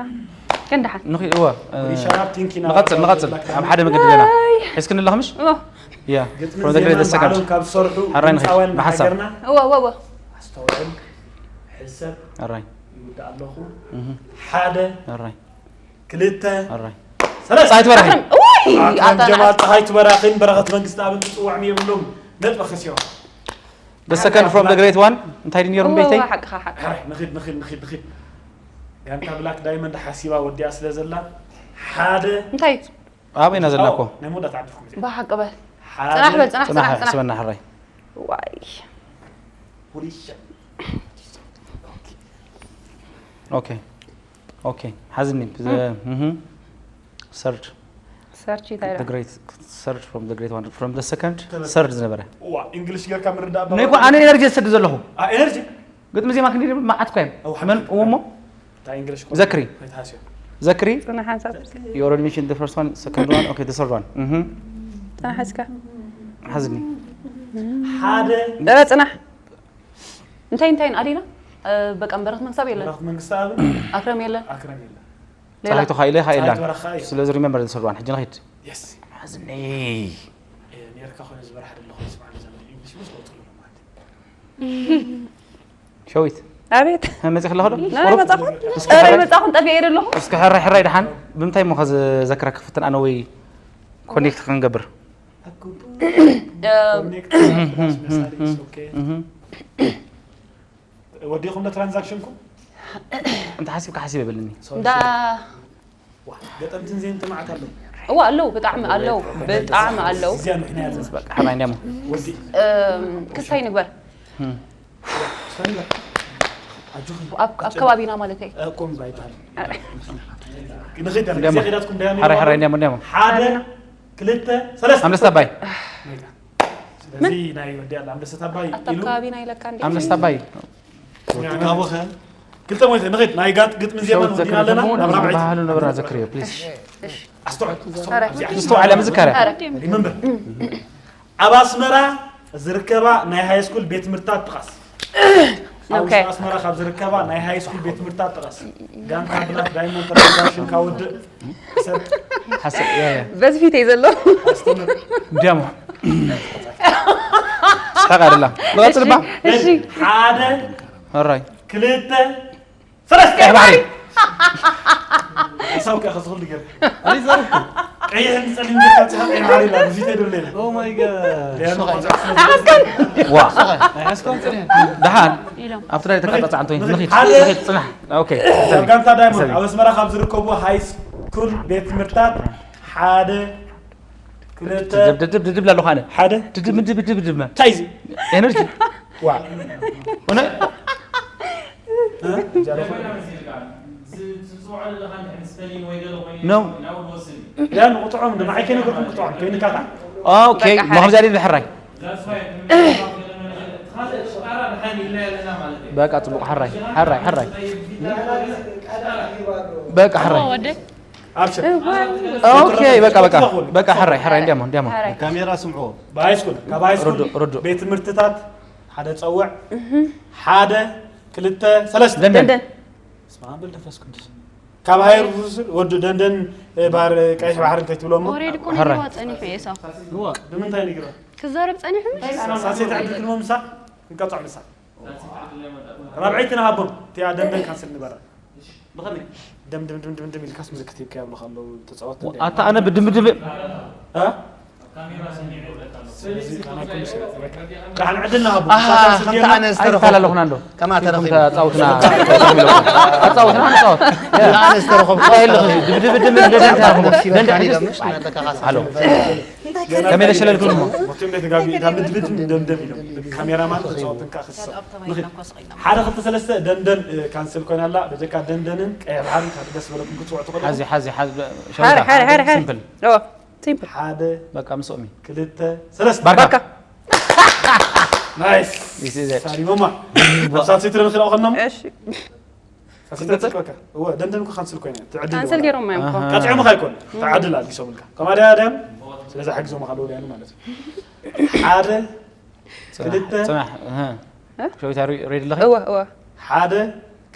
ግን ድሓን ንኺድ እወ ሪሻራብ ቲንኪና ንቐፅል ንቐፅል ኣብ ሓደ መገዲ ገና ሒዝክን ኣለኽምሽ እዎ ያ ግጥሚ from the great ዜማን second ባዕሎም ካብ ዝሰርሑ ሕራይ ንኺድ ድምፃውያን ብሓሳብ ሃገርና እዎ እዎ እዎ ኣስተውዕል ሕሰብ ሕራይ ይውዳእ ኣለኹ ሓደ ሕራይ ክልተ ሕራይ ሰለስተ ፀሓይ ትበርሒ ውይ ኣክረም ኣታ ጀማል ፀሓይ ትበራኽን በረኸት መንግስቲ ኣብን ክፅዋዕም የብሎም ነጥቢ ክስዮ The second from the great one እንታይ ድዩ ነይሩ ቤተይ? ሓቅኻ ሓቅኻ ሕራይ ንኺድ ንኺድ ንኺድ ንኺድ። ጋንታ ብላክ ዳይመንድ ሓሲባ ወዲኣ ስለ ዘላ ሓደ እንታይ ኣበይና ዘለና እኮ? ናይ መወዳእታ ዓድኹም እዚኣ። ባሓቂ በል ሓደ ጽናሕ በል ጽናሕ ጽናሕ ጽናሕ ጽናሕ ስበና ሕራይ። ዋይ ፖሊሻ ኦኬ ኦኬ ሓዝኒ እህ third ሰርች እንታይ the great third from the great one from the second third ዝነበረ እዋ እንግሊሽ ጌርካ ምርዳእ ነይኮ ኣነ ኤነርጂ ዝሰድ ዘለኹ ኤነርጂ ግጥሚ ዜማ ክንዲ መዓት እኮ እዮም ኣው መን እዎ እሞ እንታይ እንግሊሽ ዘክሪ ከይትሃስዮ ዘክሪ ጽናሕ ሓንሳብ you already mentioned the first one second one okay the third one እህ ጽናሕ እስከ ሓዝኒ ሓደ ደረ ጽናሕ እንታይ እንታይ ኣዲና በቃ በረኽት መንግስታብ የለን በረኽት መንግስቲ ኣብ ኣክረም የለን ኣክረም የለን ሌላ ፀሃይቱ ካኢለ ፀሃይቱ ካኢላን በረኻ እዩ ስለዚ remember the third one ሕጂ ንኸይድ የስ ሓዝኒ ኔርካ ኮይኑ ዝበራሕ ደለኹ ስማዕ ዘለ እንግሊሽ ምስ ለውጥሉ ማለት ሸዊት ኣቤት መፂ ከለኹ ዶ ናይ መጻኹን ጸረ መጻኹን ጠፊአ የለ ኣለኹ እስኪ ሕራይ ሕራይ ደሓን ብምንታይ እሞ ከዘክረካ ክፍትን ኣነ ወይ ኮኔክት ክንገብር ወዲኹም ዶ ትራንዛክሽንኩም እንተ ሓሲብካ ሓሲብ የብልኒ እንዳ ገጠምትን ዜምቲ ማዕት ኣለዉ እዋ ኣለዉ ብጣዕሚ ኣለዉ ብጣዕሚ ኣለዉ እዚኣ ምክንያት በቃ ሕራይ እንዲያሞ ወዲ እም፣ ክስታይ ንግበር ሰሪላ ኣጆኺ ኣብ ኣብ ከባቢና ማለት እዩ ቆም ባይባል ንኸይድ እንዲያሞ ዳትኩም ዳያ ሕራይ ሕራይ እንዲያሞ እንዲያሞ ሓደ ክልተ ሰለስተ ኣምለስታ ኣባይ ስለዚ ናይ ወዲ ኣለ ኣምለሰት ኣባይ ኣታ ኢሉ ከባቢና ኢለካ እንዲ ኣምለስታ ኣባይ ወዲ ካቦኸ ክልተ ሞይተ ንኸይድ ናይ ጋጥ ግጥሚ ዜማ ሸውት ንወዲና ኣለና ዘክርኩሞ ናብ ራብዓይቲ ዝበሃሉ ነበርና ዘክርዮ ፕሊዝ ኣስተውዕል ኧረ ምስተውዓለ ምዝካረ ሪመምበር ኣብ ኣስመራ ዝርከባ ናይ ሃይ ስኩል ቤት ትምህርትታት ጥቐስ ኣብ ኦኬ። ውሽጢ ኣስመራ ካብ ዝርከባ ናይ ሃይ ስኩል ቤት ትምህርትታት ጥቐስ ጋንታ ብላክ ዳይሞንድ ተረዳሽን ካብ ውድእ ሰብ ሓሰብ ያ ያ በዚ ፊተይ ዘሎ ኣስተምር እንዲያሞ ስሓቅ ኣይደላ ንቐፅል ባ እሺ ሓደ ሕራይ ክልተ ሰለስተ ቀይሕ ባሕሪ ሓሳብ ከ ከዝኽሉ ገር ቀይሕን ጸሊም ጌርካ ጽሓ ቀይሕ ባሕሪ ላ ፊት ይደለ Oh my god. ዋ ኣይሓስኮን ጽኒሕ። ደሓን ኢሎም ኣብቲ ናይ ተቃጣ ጻዕንቶ ንኺድ ሓደ ንኺድ ጽናሕ ኦኬ ኣብ ጋንታ ዳይሞንድ ኣብ ኣስመራ ካብ ዝርከቡ ሃይ ስኩል ቤት ትምህርትታት ሓደ ክልተ ድድብ ድድብ ድድብ ኣለኹ ኣነ ሓደ ድድብ ምድብ ድብ ድብ እንታይ እዚ ኤነርጂ ዋ ሆነ ትፅውዖ ዘለኻ እንድሕር ስፐሊንግ ወይ ገለ ኮይኑ No. ናብኡ ዝወስድ እዩ። ያን ቁጥዖም ንዓይ ከይነገርኩም ቁጥዖም ከይንካታ ኦኬ መኸም ዛዲ ድሕራይ That's why ካልእ ሽጣራ ድሓን ኢልና ኣለና ማለት እዩ። በቃ ጽቡቅ ሕራይ ሕራይ ሕራይ በቃ ሕራይ ወደ ኣብሽር ኦኬ በቃ በቃ በቃ ሕራይ ሕራይ እንዲያሞ እንዲያሞ ሕራይ ካሜራ ስምዕዎ። ብሃይ ስኩል ካብ ሃይ ስኩል ርዱእ፣ ርዱእ። ቤት ትምህርትታት ሓደ ጸውዕ ሓደ ክልተ ሰለስተ ደንደን ደንደን ስማ በል መንፈስ ቅዱስ ካብ ሃይ ሩስል ወዲ ደንደን እ፣ ባር ቀይሕ ባሕሪ እንታይ ትብሎ እሞ ኦሬዲ እኮ ሕራይ። ነጊርዋ ጸኒሑ ኤሳው ብምንታይ ነጊራ ክዛረብ ጸኒሑ ሳሴት ዕድልክሞ ምሳ ክንቀጽዖ ምሳ ራብዐይቲ ንሃቦም እቲኣ ደንደን ካንስል ንበራ ብኸመይ? ደም ደም ደም ደም ደም ኢልካስ ምልክት ይብካ ይብሉ ከለዉ ተጻወት ኣታ ኣነ ብድምድም ዳሕን ዕድል ንሃቦም ኣሃ፣ ከምቲ ኣነ ዝተረኸብኩ። ኣይተላለኹና እንዶ ከማ ተረኺቡ። ተጻውትና ተጻውትና ተጻውት ከምቲ ኣነ ዝተረኸብኩ። ድብድብ ድም ደደን ተረኽቦ ነፍሲ ደንደ በካኒ ዕድል ደምሽ መጠካ ኣሎ ከመይ ለሸለልኩም እሞ ሞቲም ደት ጋቢ ኢታ ምድብድ ደም ደም ኢሎም ካሜራማን ተጻወትን ከኣ ክስሰብ ሓደ ክልተ ሰለስተ ደንደን እ፣ ካንስል ኮይና ኣላ በጀካ ደንደንን ቀይሕ ባሕርን ካብ ደስ በለኩም ክትስውዑ ትኽእሉ ሓዚ ሓዚ ሓዚ ሓደ ሓደ ሓደ ሓደ ሲምፕል ኦ ሲምፕል ሓደ በቃ ምስኦም እዩ ክልተ ሰለስተ ባርካ ባርካ ናይስ This is it. ሳሪሞማ ሳሴት ረን ክላው ከነም እሺ ደንደን እኮ ካንስል ኮይና ትዕድል ካንስል ገይሮም እዮም እኮ ኣሃ። ቀጥዕምኻ ኣይኮን ትዓድል ኣዲሶም ኢልካ ከማድያ ደም ስለዚ ሓጊዞም ካሉ ወዲያኑ ማለት እዩ ሓደ ክልተ ጽናሕ እህ። ሸዊት ኣሪ ሬድ ኣለኺ እወ እወ ሓደ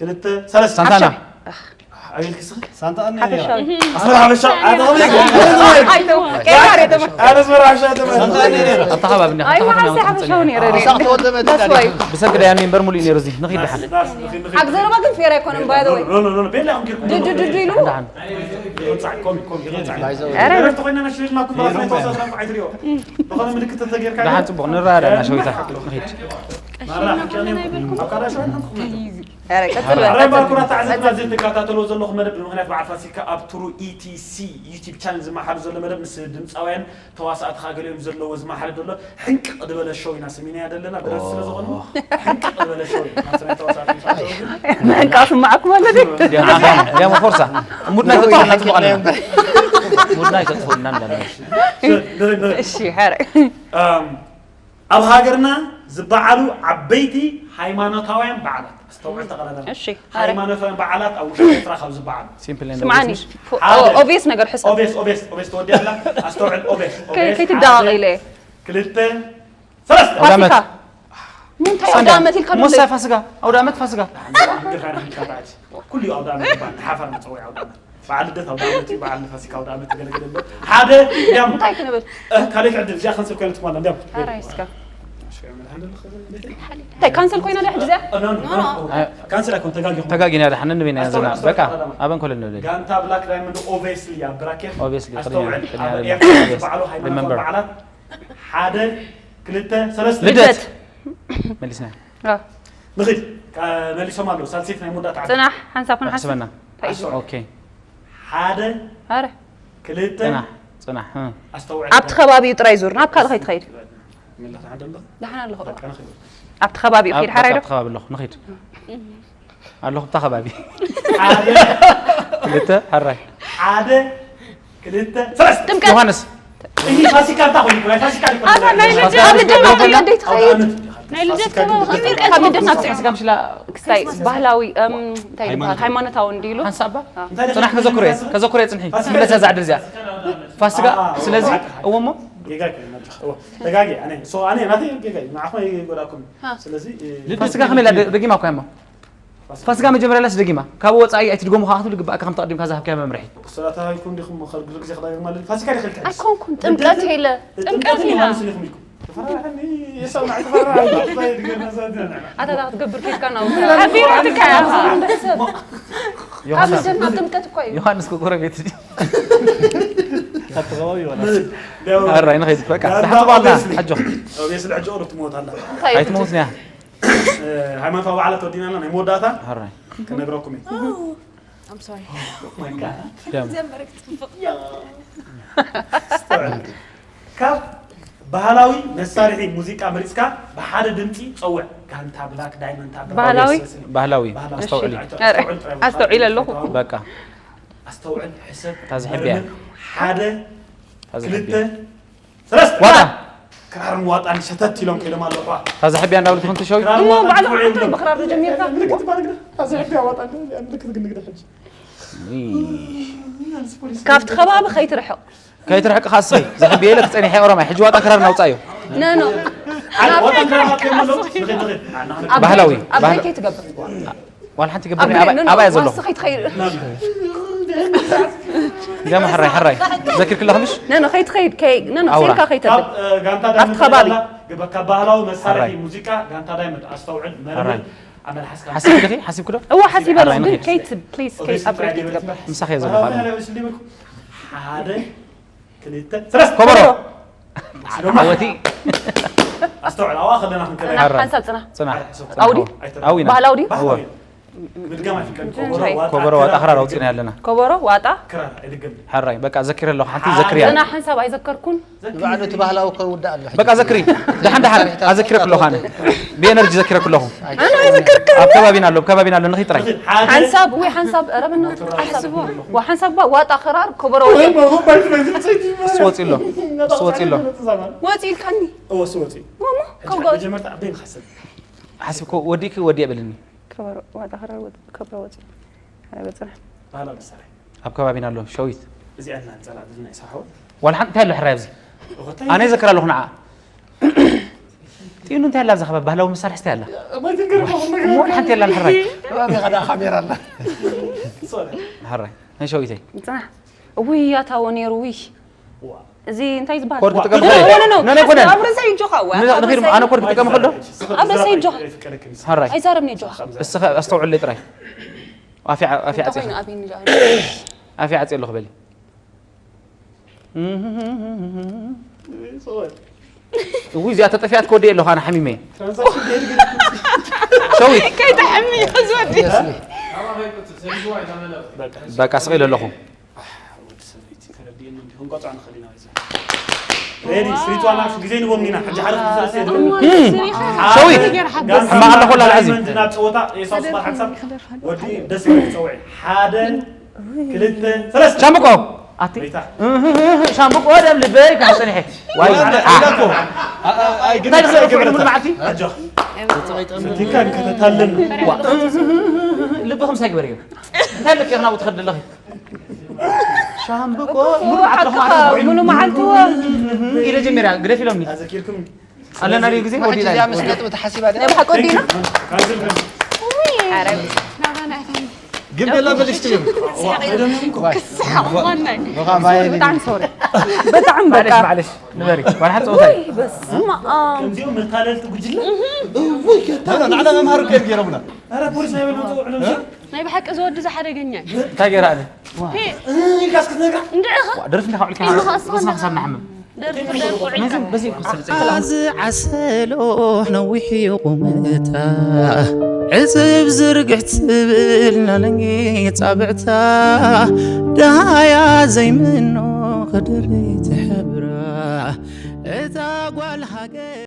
ክልተ ሰለስተ ሳንታና ኣቤል ክስኺ ሳንታ ኣነ ሓፈሻዊ ኣስመራ ሓበሻ ኣነ ኣይተው ቀያር የተማ ኣነ ኣስመራ ሓበሻ ተመ ሳንታ ኣነ ነረ። ኣብታ ከባቢ እንዲያ ኣይ መሓሰ ሓፈሻዊ ነረ ሳቅ ተወደመ That's why. ብሰንኪ ዳያ ሜምበር ሙሉእ ነይሩ እዚ ንኺድ ደሓን ሓግዘ ዶባ ግን ፌር ኣይኮነን by the way ቤላ ጌርኩም ድዱ ድዱ ኢሉ ደሓን ይቕጻዕ፣ ኮሚ፣ ኮሚ፣ ይቕጻዕ። ባይዘው ኧረ። ዕረፍቲ ኮይና ናሽናል ማኩም በራስ ናይ ተዋሳእቲ ናምኩ ኣይትሪኦ። ዝኾነ ምልክት ተተጌርካ ደሓን ጽቡቕ፣ ንረኣያ ዳና ሸዊታ። ንኺድ። ማራ፣ ኪያኒ፣ ኣብ ካዳ ሸዊታ ናምኩ። ኧረ፣ ቀጽል በል፣ ኧረ፣ ቀጽል። ባኩራት ተዓዘብትና፣ እዚ ትከታተልዎ ዘለኹም መደብ ብምኽንያት በዓል ፋሲካ ኣብ ትሩ ኢቲሲ ዩቲብ ቻነል ዝመሓሉ ዘሎ መደብ ምስ ድምጻውያን ተዋሳእትኻ ገሊኦም ዘለዎ ዝመሓለ ዘሎ ሕንቅቕ ዝበለ ሾው ኢና ስሚናያ ዘለና፣ ብደርፊ ስለ ዝኾኑ፣ ሕንቅቕ ዝበለ ሾው ኢና። ናብቲ ናይ ተዋሳእቲ ምሳሌ ግን መንቃ ስማዕኩም ኣሎ ድዩ? ዲያሞ፣ ዲያሞ፣ ዲያሞ ፎርሳ። ሙድና ይተጥፎ፣ እናጽቡቕ ኣለና። ሙድና ይተጥፎ፣ እናንዳና። ንርኢ፣ ንርኢ። እሺ፣ ሕራይ። ኣም፣ ኣብ ሃገርና ዝበዓሉ ዓበይቲ ሃይማኖታውያን በዓላት። ኣስተውዕል፣ ተቐዳዳሪ። እሺ፣ ሕራይ። ሃይማኖታውያን በዓላት ኣብ ውሽጢ ኤርትራ ካብ ዝበዓሉ። ሲምፕል ኤንድ ሓደ። ኦብቪየስ ነገር ሕሰብ። ኦብቪየስ፣ ኦብቪየስ፣ ኦብቪየስ ተወዲኣላ። ኣስተውዕል፣ ኦብቪየስ፣ ከይ-፣ ኦብቪየስ። ከይትዳቐቕ ሓደ፣ ኢለ እየ። ክልተ፣ ሰለስተ። ኣውደ ዓመት። ፋሲካ። ምንታይ ኣውደ ዓመት ኢልካ ሞሳ ደሎ? ፋስጋ፣ ኣውደ ዓመት ፋስጋ። ግርኻ ንኽንካታች። ኩሉ ኣውደ ዓመት ይባል፣ ሓፋር መጸውዒ ኣውደ ዓመት። በዓል ልደት ኣውደ ዓመት እዩ፣ በዓል ፋሲካ ኣውደ ዓመት ገለገለ ኣሎ። ሓደ፣ እንዲያም፣ እንታይ ክንብል? እ፣ ካልእ ዕድል፣ እዚኣ ካንሰል ኮይና ትማላ፣ እንዲያም። ኣራይ እስከ። እንታይ ካንሰል ኮይና ድያ ሕጂ እዚኣ? እ፣ ኖ፣ ኖ፣ ኖ። እ፣ ካንሰል ኣይኮን፣ ተጋጊኹም። ተጋጊና፣ ደሓን ንበይና ኣስተውዕል፣ ዘለና። ኣስተውዕል፣ በቃ፣ ተቐዳዳሪ። ኣበን ኮለል ንብል። ጋንታ ብላክ ዳይመንድ ኦብቪየስሊ ኣብ ብራኬት። ኦብቪየስሊ፣ ኣስተውዕል፣ ቅድሚያ ኣብ ሪመምበር። ኤርትራ ዝበዓሉ ሃይማኖታዊ በዓላት ሓደ፣ ክልተ፣ ሰለስተ። ልደት። ልደት። መሊስና። አ። ንኺድ። ካ-፣ መሊሶም ኣለዉ። ሳልሰይቲ ናይ መወዳእታ ዓዲ። ጽናሕ፣ ሓንሳብ ክንሓስብ። ኣሕስበና። እንታይ እዩ? ኦኬ። ሓደ፣ ኣረ። ክልተ። ጽናሕ፣ ጽናሕ፣ እ። ኣስተውዕል። ኣብቲ ከባቢኡ ጥራይ ዙር፣ ናብ ካልእ ከይትኸይድ። ሚላ ሓደ ኣሎ? ደሓን ኣለኹ። በቃ ንኺድ። ኣብቲ ከባቢኡ ኣብ፣ ኪድ፣ ሓራይ ዶ? ኣብቲ ከባቢ ኣለኹ፣ ንኺድ። ኣለኹ ኣብታ ከባቢ። ሓደ። ክልተ፣ ሓራይ። ሓደ፣ ክልተ፣ ሰለስተ። ጥምቀት። ዮሃንስ። እዚ ፋሲካ እንታይ ኮይኑ? ናይ ፋሲካ ድዩ? ኣታ ናይ ልደት፣ ኣብ ልደት ኣብ ልደት ትኸይድ። ናይ ልደት ከባቢ ከመይ ኢልካ ካብ ልደት ናብ ፋሲካ ምሽላ ክስታይ ባህላዊ፣ እም፣ እንታይ ይበሃል? ሃይማኖታዊ። ሃይማኖታዊ እንዲሉ። ሓንሳብ እባ? እንታይ ጽናሕ ከዘክሮ እየ፣ ከዘክሮ እየ ጽንሒ። ፋሲካ። ክምለሳ እዛ ዕድል እዚኣ። ፋሲካ፣ አ፣ አ፣ ስለዚ፣ አ፣ አ። እዎ እሞ? ጌጋ እኮ እዩ፣ መድረኽ። እዎ። ተጋጊ፣ ኣነ፣ ሶ፣ ኣነ ናተይ ጌጋ እዩ፣ ንዓኹም ኣይጎዳእኩም። አ። ስለዚ፣ እ፣ ልደት ፋሲካ ከመይ ኢላ ደ-፣ ደጊማ እኮ እያ እሞ? ፋሲካ መጀመርያ ላስ ደጊማ፣ ካብ ወጻኢ ኣይትድገሙ ከኣ ክትብል ግባእካ፣ ከምቲ ቀዲምካ ዝሃብካዮ መምርሒ። እሱ ኣታ ይኩን ዲኹም፣ እሞ፣ ከ-፣ ብዙ ግዜ ክደጋግማ ኣለኒ። ፋሲካ ዲኺ ኢልካ? ኣይኮንኩን፣ ጥምቀት ኢለ፣ ጥምቀት ጥምቀት ኢና። ዮሃንስ ዲኹም ኢልኩም? ተፈራርሐኒ፣ የሳው ናይ ተፈራርሐኒ፣ ኣታ ዲገና ዘድና። ኣታ ዳ ክትገብር ኬድካ ነው። ሓቢራትካ ኢኻ። ካብ ዮሃንስ፣ ልደት ናብ ጥምቀት እኮ እዩ። ዮሃንስ እኮ ጎረቤት እዩ። ካብቲ ከባቢ ይሆናል። ኣራይ ንኸይድ፣ በቃ፣ ዳርጋ ደሓን ትበዓልና፣ ኦብቪየስሊ። ሓጆ። ኦብቪየስሊ፣ ሕጂ ቁሩብ ትሞት ኣላ። እንታይ እዩ? ኣይትሞትንያ። እ፣ ሃይማኖታዊ በዓላት ወዲና ኣለና፣ ናይ መወዳእታ ኣራይ። ክነግረኩም እየ። I'm sorry። Oh my God። ደም። እዚኣ መረቅ ጽቡቕ። ኣስተውዕል። ካብ ባህላዊ መሳርሒ ሙዚቃ መሪጽካ ብሓደ ድምጺ ጸውዕ። ጋንታ ብላክ ዳይመንድ፣ ባህላዊ? ባህላዊ። ባህላዊ። ኣስተውዕሊ። ኣስተውዕል ጥራይ። ኣስተውዒለ ኣለኹ። በቃ። ኣስተውዕል፣ ሕሰብ፣ ታዚ ሕቢያ። መርምር። ሓደ፣ ታዚ ክልተ፣ ሕቢያ። ሰለስተ። ዋጣ። ክራርን ዋጣን ሸተት ኢሎም ከይዶም ኣለኹ። ታዚ ሕቢያ እንዳበልኩ ክንቱ ሸዊ። ክራርን እሞ ዋጣን ባዕሉ ትውዒ ሓንቲ ኢሎም። ብኽራር ተጀሚርካ? ምልክት ባል ግዳ። ታዚ ሕቢያ ዋጣ እንደ ምልክት ግን ግዳ ሕጂ። እይ። ካብቲ ከባቢ ከይትርሕቕ። ከይትርሕቕ ኻስኺ። ዘሕቢየ ኢለ ክጸኒሐ ኦሮማይ። ሕጂ ዋጣ ክራር ናውጻዮ። ኖ፣ ኖ። ዓድ ዋጣ ክራር ከይመሎ። ንኸይድ፣ ንኸይድ። ኣብ ባህላዊ፣ ቤት፣ ኣብ ባህላ-፣ ቤት ከይትገብር። ዋላ ሓንቲ ገብር ኣብ ኣባይ፣ ቤት፣ ኖ፣ ኖ፣ ኣባይ ዘሎ። ዋስኺ ትኸይድ። ገማ ሕራይ፣ ሕራይ። ዘኪርክለኹ ምሽ? ኖ፣ ኖ፣ ከይትኸይድ፣ ከይ-፣ ኖ፣ ኖ፣ ኣውራ። ሴልካ ከይተብል። ካብ፣ እ፣ ጋንታ ኣብቲ ዳይመንድ ከባቢ። ዘላ፣ ግበ-፣ ካብ ባህላዊ መሳርሒ ሕራይ። ሙዚቃ ጋንታ ዳይመንድ ኣስተውዕል፣ መርምር፣ ሕራይ። ኣመልሓስካ። ሓሲብኪ ዲኺ? ሓሲብኪ ዶ? እዋ፣ ሓሲበ ኣለኹ፣ ሕራይ፣ ግን ንኺድ። ከይት-፣ ፕሊዝ፣ ከይ-፣ ኣብ ሬት ክትገብር። ምሳኺ እየ ዘለኹ። ሓደ፣ ክልተ፣ ሰለስተ። ኮበሮ። ዓወቲ። ኣስተውዕል፣ ኣብኣ ከለና ክንከለና። ጽናሕ፣ ሕራይ። ሓንሳብ ጽናሕ። ጽናሕ። ኣውዲ? ኣይተረፍን። ኣዊና። ባህላዊ ድዩ? እወ። ምድጋም ኣይፍቀድን። እንታይ? ኮበሮ፣ ዋጣ፣ ኮበሮ፣ ዋጣ፣ ክራር ክራር ኣውጺና ኣለና። ኮበሮ፣ ዋጣ። ክራር፣ ኣይድገምን። ሕራይ፣ በቃ ዘኪረ ኣለኹ። ሓንቲ ሓደ። ዘክርያ። ጽናሕ፣ ሓንሳብ ኣይዘከርኩን። ንባዕሉ እቲ ባህላዊ ክውዳእ ኣሎ። በቃ ዘክሪ። ደሓን ደሓን ኣዘኪረኩ ኣለኹ ኣነ። ብኤነርጂ ዘኪረኩ ኣለኹ። ኣነ ኣይዘከርኩን። ኣብ ከባቢና ኣሎ፣ ኣብ ከባቢና ኣሎ፣ ንኺድ ጥራይ። ሓደ። ሓንሳብ፣ ወይ ሓንሳብ፣ ኧረ በእናትህ፣ ሓንሳብ። ኣሕስብዎ። ዋ፣ ሓንሳብ ባ፣ ዋጣ፣ ክራር፣ ኮበሮ፣ ወይ ወርቂ። መሆን ባይት በዚህ ብሰይት ይመለስ። እሱ ወጺ ኣሎ። እሱ ወጺ ኣሎ። ወጺ ኢልካኒ? እወ፣ እሱ ወጺ። ወማ፣ ሕጂ ካብ ሓደ ጎ- ጀመርታ ኣበይ ንሓስብ? ሓስብኮ ወዲእኪ ወዲእ በልኒ። ከበሮ፣ ዋጣ፣ ክራር፣ ወጥ-፣ ከበሮ፣ ወጺ። ሓደ በጽናሕ። ባህላዊ መሳርሒ። ኣብ ከባቢና ኣሎ፣ ሸዊት። እዚኣ እና ንጸላ፣ እዚ ናይ ሳሖ። ዋላ ሓንቲ እንታይ ኣሎ ሕራይ ኣብዚ? እኮ እንታይ ኣነ ይዘክር ኣለኹ ንዓ። ጢኑ እንታይ ኣላ ኣብዛ ከባቢ? ባህላዊ መሳርሒ እንታይ ኣላ? እሞ ሓንቲ ኣላ ሕራይ። ከባቢ ኸዳ ካሜራ ኣላ። ሶሪ። ሕራይ፣ ናይ ሸዊተይ። ጽናሕ። ውይ፣ ያታዎ ነይሩ፣ ውይ። ዋ። እዚ እንታይ ዝበሃል? ኮድ ክጥቀም ኖ፣ ኖ፣ ኖ፣ ኖ። ኖ፣ ኖ፣ ኣይኮነን። ኣብ ርእሰይ እጆኻ፣ ዋ፣ ኖ፣ ኖ፣ ኣብ ርእሰይ። ኣነ ኮድ ክጥቀም ከሎ? ኣብ ርእሰይ እጆኻ። ሕራይ። ኣይዛረብን እጆኻ። እስኸ ኣስተውዕለይ ጥራይ። ኣፊ፣ ኣፊ እንታይ ዓጽኻ። ኮይኑ ኣብይ ንጃ? ኣፍያ ዓጽየ ኣለኹ በሊ። እውይ፣ እዚኣ ተጠፊኣት ክወደየ ኣለኹ ኣነ ሓሚመ። ሸዊት። ከይትሕሚ እዩ ዝወዲ። በቃ ስቕ ኢለ ኣለኹ። ሬዲ ስሪቱ ኣናሽ ግዜ ንቦም ኢና ሕጂ ሓደ ክልተ ሰለስተ የድልኒ ሸዊት። እማ ኣለኹ ላልዓዚ። ዳይመንድ ናብ ፀወታ ኤሳው ስፓር ሓንሳብ ወዲ ደስ ይብል ክፀውዒ ሓደን ክልተን ሰለስተ ሻምቆ ኣቲ ሪታ ሻምቆ ደም ልበይ ካብ ፀኒሐ ዋይ እንታይ ድኽእል ሙሉ መዓልቲ ኣጆ ፈቲካ ከተታልን ልብኺ ምሳይ ግበር እዩ እንታይ ልክ ናብኡ ትኸድ ኣለኺ ሻምብቆ ሙሉ መዓልቲ ሙሉ መዓልቲ ኢለ ጀሚራ ግደፍ ኢሎምኒ ኣዘኪርኩም ኣለና ድዩ ግዜ ወዲና እዚኣ ምስ ነጥቢ ተሓሲባ ድያ ናይ ብሓቂ ወዲና ግን ደላ በልሽ ትብል ክስሓቕ ዋናይ ብጣዕሚ ሶሪ ብጣዕሚ በቃ ማለሽ ንበሪ ዋላ ሓንቲ ፀወታ እዩ በስመ ኣብ ከምዚኦም መታለልቲ ጉጅለ ንዓና መምሃሩ ከይድ ገይሮምና ኧረ ፖሊስ ናይ በልዎ ፀውዕሎም ሸር ናይ ብሓቂ ዝወዲ ዝሓደገኛ እዩ እንታይ ገይራ ኣነ ኢልካስ ክትነግራ እንድዕኻ ደርፊ እንዳካውልካ ኢልኻ ርእስና ክሳብ ንሓምም ደርፊ ደርፊ ውዒልና በዚ ክስርጽ ኣዚ ዓሰሎ ነዊሕ እዩ ቁመታ ዕጽብ ዝርግሕ ትብል ናለንጊ ጻብዕታ ደሃያ ዘይምኖ ክድሪ ትሕብራ እታ ጓል ሃገር